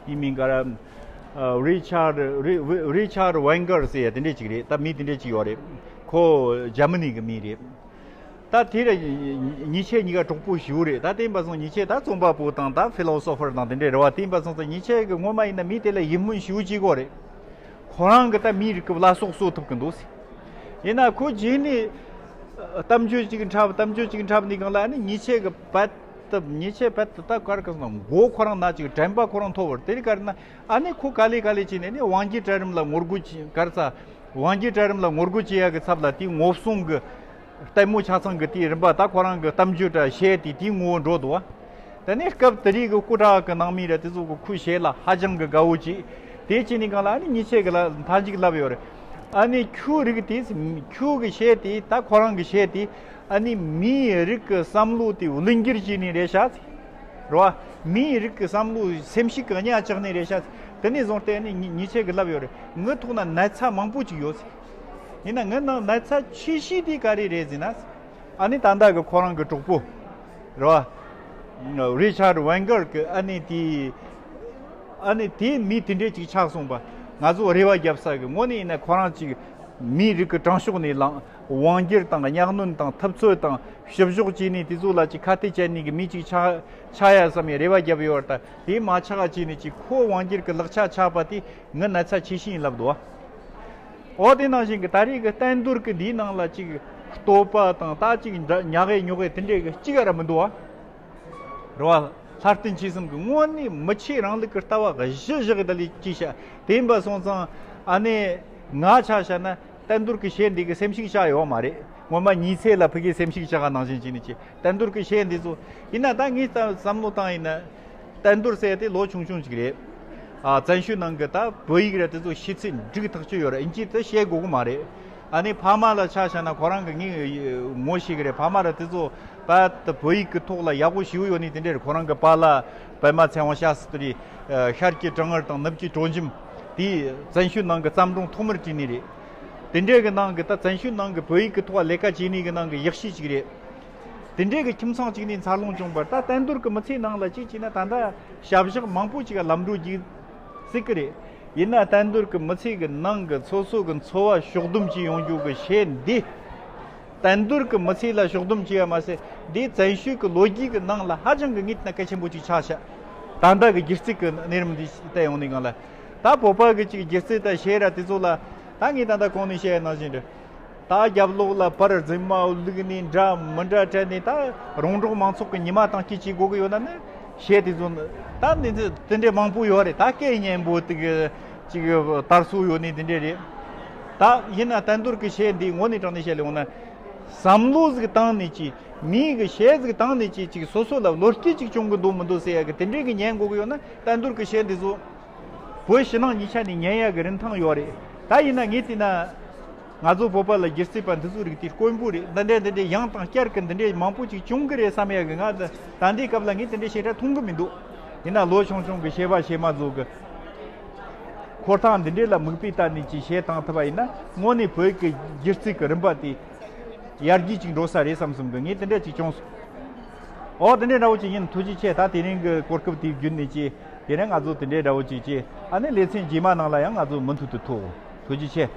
ཡིན་མིན་ག་ར་རི་ཆར་རི་ཆར་ཝེང་གར་ཟེར་ཡ་དེ་འདྲས་ཅིག་རེད། ད་མི་དེ་འདྲས་ཅིག་ཡོད་རེད། ཁོ་འཇར་མ་ནི་གི་མི་རེད། ད་དེ་ར་ཉེ་ཆེ་གཉིས་ཀ་གྲོགས་པོ་ཞིག་རེད། ད་དེ་ཡིན་པ་སོང་ཉེ་ཆེ་ད་རྩོམ་པ་པོ་དང་ད་ཕི་ལོ་སོ་ཕར་དང་དེ་འདྲས་རེད་བ། དེ་ཡིན་པ་སོང་ཙང་ཉེ་ཆེ་གི་སྔོན་མ་ཡིན་ན་མི་དེ་ལ་ཡིད་སྨོན་ཞིག་བྱེད་དགོས་རེད། ཁོ་རང་གི་ད་མིའི་རིགས་ཀྱི་བླ་སྲོག་གསོ་ཐུབ་ཀྱི་འདུག་ཟེར། ཡིན་ན་ཁོ་རྗེས་ནས་གཏམ་རྒྱུད་ཅིག་འཁྲབ་གཏམ་རྒྱུད་ཅིག་འཁྲབ་ནས་གང་ལ་ཨ་ནི་ཉེ་ཆེ་གི་བད་ཉེ་ཆེ་བད་དུ་ད་གར་གི་སོང་མགོ་ཁོ་རང་ན་ཅིག་དྲན་པ་ཁོ་རང་མཐོ་བར་དེ་རིགས་གར་ན་ཨ་ནི་ཁོ་ག་ལེ་ག་ལེ་བྱས་ནས་ནི་དབང་སྒྱུར་གྲལ་རིམ་ལ་ངོ་རྒོལ་བྱེད་གར་ཚ་དབང་སྒྱུར་གྲལ་རིམ་ལ་ངོ་རྒོལ་བྱེད་ཡ་གི་ཚབ་ལ་དེའི་ངོ་སྲུང་གི་ལྟད་མོ་ཆ་ཚང་གི་དེའི་རིམ་པ་ད་ཁོ་རང་གི་གཏམ་རྒྱུད་འདྲ་བཤད་དེ་དེའི་ངོ་བོ་འགྲོ་འདུག་བ། དེ་ནས་སྐབས་དེ་རིགས་ཀྱི་སྐུ་དྲག་གི་ནང་མི་ར་དེ་ཚོ་གི་ཁུ་བྱེད་ལ་ཧ་ཅང་གི་དགའ་བོ་བྱེད། དེ་བྱས་ནས་གང་ལ་ཨ་ནི་ཉེ་ཆེ་གི་ལ་མཐའ་མཇུག་ལབ་ཡོད་རེད། ཨ་ནི་ཁྱོའི་རིགས་དེ་ཁྱོ་གི་བཤད་དེ་ད་ཁོ་རང་གི་བཤད་དེ་ཨ་ནི་མིའི་རིགས་ཀྱི་བསམ་བློ་དེ་བླུན་འགྱུར་བྱས་ནས་རེད་ཤག་ཟེར། རེད་བ། མིའི་རིགས་ཀྱི་བསམ་བློ་སེམས་ཤུགས་ཀྱི་གཉའ་བཅག་ནས་རེད་ཤག་ཟེར། དེ་ནས་བཟུང་སྟེ་ཨ་ནི་ཉེ་ཉེ་ཆེ་གི་ལབ་ཡོད་རེད། ངའི་ཐོག་ན་ན་ཚ་མང་པོ་ཅིག་ཡོད་ཟེར། ཡིན་ན་ངའི་ནང་ན་ཚ་ཆེ་ཤོས་དེ་ག་རེ་རེད་ཟེར་ན། ཨ་ནི་ད་ལྟ་གི་ཁོ་རང་གི་གྲོགས་པོ། རེད་བ། རི་ཆར་ཝེང་གར་གི་ཨ་ནི་དེ། ཨ་ནི་དེ་མི་དེ་འདྲས་ཅིག་ཆགས་སོང་པ། ང་ཚོ་རེ་བ་རྒྱབ་ས་གི་དངོས་གནས་ཡིན་ན་ཁོ་རང་ཅིག་མིའི་རིགས་ཀྱི་དྲང་ཕྱོགས་ནས་ལངས་དབང་སྒྱུར་དང་གཉའ་གནོན་དང་ཐུབ་ཚོད་དང་བཤུ་གཞོག་བྱས་ནས་དེ་ཚོ་ལ་ཅིག་ཁ་གཏད་བཅད་ནས་གི་མི་ཅིག་ཆགས་ཆགས་ཡ་བསམ་ཡ་རེ་བ་རྒྱབ་ཡོད་རེད། ད་དེ་མ་ཆགས་བྱས་ནས་ཅིག་ཁོ་དབང་སྒྱུར་གི་ལག་ཆ་ཆགས་པ་དེ་ངའི་ན་ཚ་ཆེ་ཤོས་ཡིན་ལབ་འདུག་བ། འོ་དེ་ནང་བཞིན་གྱི་ད་རེས་ཀྱི་བསྟན་རྡོར་གྱི་འདིའི་ནང་ལ་ཅིག་བསྟོད་པ་དང་ད་ཅིག་འདྲ་ཉག་གེ་ཉོག་གེ་དེ་འདྲས་ཀྱི་གཅིག་ར་མི་འདུག་བ། རེད་བ། ལྷ་རྟེན་ཆོས་གསུམ་གྱི་དངོས་གནས་མི་ཆོས་རིང་ལུགས་ཀྱི་ལྟ་བ་གཞི་བཞག་གི་ད་ལས་ཅི་བྱ་དེ་ཡིན་པ་སོང་ཙང་ཨ་ནི་ང་ཆ་བཞག་ན་བསྟན་རྡོར་གྱི་གཞས་འདི་གི་སེམས་ཤུགས་བཅག་ཡོད་མ་རེད། ངོ་མ་ཉི་ཚེ་ལ་ཕ་གིའི་སེམས་ཤུགས་བཅག་ག་ནང་བཞིན་བྱས་ནས་ཅི་བསྟན་རྡོར་གྱི་གཞས་འདི་ཚོ་ཡིན་ན་ད་ངས་ད་བསམ་བློ་བཏང་ཡིན་ན། བསྟན་རྡོར་ཟེར་དེ་ལོ་ཆུང་ཆུང་ཅིག་རེད། ཨ་བཙན་བྱོལ་ནང་གི་ད་བོད་ཡིག་ར་དེ་ཚོ་ཤེས་ཚད་འགྲིག་ཐག་ཆོད་ཡོད་རེད། ཨིན་ཇི་དེ་བཤད་དགོས་གི་མ་རེད། ཨ་ནི་ཕ་མ་ལ་ཆ་བཞག་ན་ཁོ་རང་གི་ངའི་ངོ་ཤེས་གི་རེད། ཕ་མ་ར་དེ་ཚོ་ད་བོད་ཡིག་གི་ཐོག་ལ་ཡག་པོ་ཞེ་པོ་ཡོད་ནི་དེ་འདྲ་རེད། ཁོ་རང་གི་པཱ་ལགས་པད་མ་ཚེ་དབང་ཤཱ་སྟྲི། ཤར་གྱི་གྲང་ངར་དང་ནུབ་ཀྱི་དྲོ་འཇམ། དེ་བཙན་བྱོལ་ནང་གི་བརྩམས་སྒྲུང་ཐོག་མར་བྲིས་ནི་རེད། དེ་འདྲའི་གི་ནང་གི་ད་བཙན་བྱོལ་ནང་གི་བོད་ཡིག་གི་ཐོག་ལས་ཀ་བྱེད་ནི་གི་ནང་གི་ཡག་ཤོས་ཅིག་རེད། དེ་འདྲའི་གི་ཁྱིམ་ཚང་གཅིག་ནས་འཚར་ལོངས་བྱུང་བར་ད་བསྟན་རྡོར་གི་མི་ཚེའི་ནང་ལ་གཅིག་བྱས་ན་ད་ལྟ་ཞབས་ཞག་མང་པོ་ཅིག་ལམ་འགྲོ་རྒྱུག་སྲིད་གི་རེད། ཡིན་ན་བསྟན་རྡོར་གི་མི་ཚེ་གི་ནང་གི་སོ་སོ་གི་འཚོ་བ་ཕྱོགས་བསྡོམས་བྱས་ཡོང་རྒྱུ་གི་གཞས་འདི། བསྟན་རྡོར་གི་མི་ཚེ་ལ་ཕྱོགས་བསྡོམས་བྱས་ཡ་མ་ཟད་འདི་བཙན་བྱོལ་གི་ལོ་རྒྱུས་གི་ནང་ལ་ཧ་ཅང་གི་ངེས་ན་གལ་ཆེན་པོ་ཅིག་ཆགས་ཤག་ད་ལྟ་གི་སྒྱུ་རྩལ་གི་གནས་རིམ་འདི་བལྟས་ཡོང་ནས་གང་ལ། ད་བོད་པ་གི་ཅིག་སྒྱུ་རྩལ་དང་གཞས་ར་དེ་ཚོ་ལ་ད་ངས་ད་ལྟ་གོང་ནས་བཤད་ཡ་ནང་བཞིན་རེད། ད་རྒྱབ་ལོགས་ལ་པར་རྫུན་མ་བླུགས་ནས་འདྲ་མི་འདྲ་སྤྲད་ནས་ད་རོང་འབྲོག་མང་ཚོགས་ཀྱི་ཉི་མ་དང་སྐྱིད་བྱེད་དགོས་ཀྱི་ཡོད་ན་ནི་ གཞས་དེ་ཚོ་ད་ནི་དེ་འདྲའི་མང་པོ་ཡོད་རེད། ད་སྐད་སྙན་པོ་དེ་གི་ཅིག་དར་སྲོལ་ཡོད་ནི་དེ་འདྲ་རེད། ད་ཡིན་ན་བསྟན་རྡོར་གི་གཞས་འདི་ངོ་ནས་དྲངས་ནས་བཤད་ལེ་འོང་ན། བསམ་བློ་ཟིག་བཏང་ནས་ཅིག་མིའི་གི་གཞས་ཟིག་བཏང་ནས་ཅིག་ཅིག་སོ་སོ་ལ་བློ་སྐྱེད་ཅིག་བྱུང་གི་འདུག་མི་འདུག་ཟེར་ཡ་གི་དེ་འདྲའི་གི་ཉན་དགོས་གི་ཡོད་ན། བསྟན་རྡོར་གི་གཞས་འདི་ཚོ་བོད་ཕྱི་ནང་གཉིས་ཆ་ནས་ཉན་ཡ་གི་རིན་ཐང་ཡོད་རེད། ད་ཡིན་ན་ངས་བལྟས་ན། ང་ཚོ་བོད་པ་ལ་སྒྱུ་རྩལ་པ་འདི་ཚོའི་རིགས་དེ་དཀོན་པོ་རེད། འདི་འདྲའི་འདི་འདྲའི་ཡང་དང་བསྐྱར་གི་འདི་འདྲའི་མང་པོ་ཅིག་བྱུང་གི་རེད་བསམ་ཡ་གི། ང་ད་ལྟའི་སྐབས་ལ་ངས་དེ་འདྲའི་བཤད་གྲྭ་མཐོང་གི་མི་འདུག་ཡིན་ན་ལོ་ཆུང་ཆུང་གི་གཞས་པ་གཞས་མ་ཚོ་གི་འཁོར་ཐང་འདི་འདྲའི་ལ་མིག་དཔེ་ལྟ་ནས་ཅིག་གཞས་བཏང་ཐུབ་པ་ཡིན་ན། དངོས་གནས་བོད་ཀྱི་སྒྱུ་རྩལ་གི་རིམ་པ་དེ་ཡར་རྒྱས་ཅིག་འགྲོ་ས་རེད་བསམ་བསམ་གི། ངས་དེ་འདྲ་ཅིག་བྱུང་སོང་། ཨོ་དེ་འདྲའི་འདྲ་བོ་ཅིག་ཡིན། ཐུགས་རྗེ་ཆེ། ད་དེ་རིང་གི་གོ་སྐབས་དེ་བརྒྱུད་ནས་ཅིག་དེ་རིང་ང་ཚོ་དེ་འདྲའི་འདྲ་བོ་ཅིག་ཅིག་ཨ་ནི་ལེ་ཚན་རྗེས་མ་ནང་ལ་ཡང་ང་ཚོ་མུ་མཐུད་དུ་ཐུག་ཐུགས་རྗེ་ཆེ།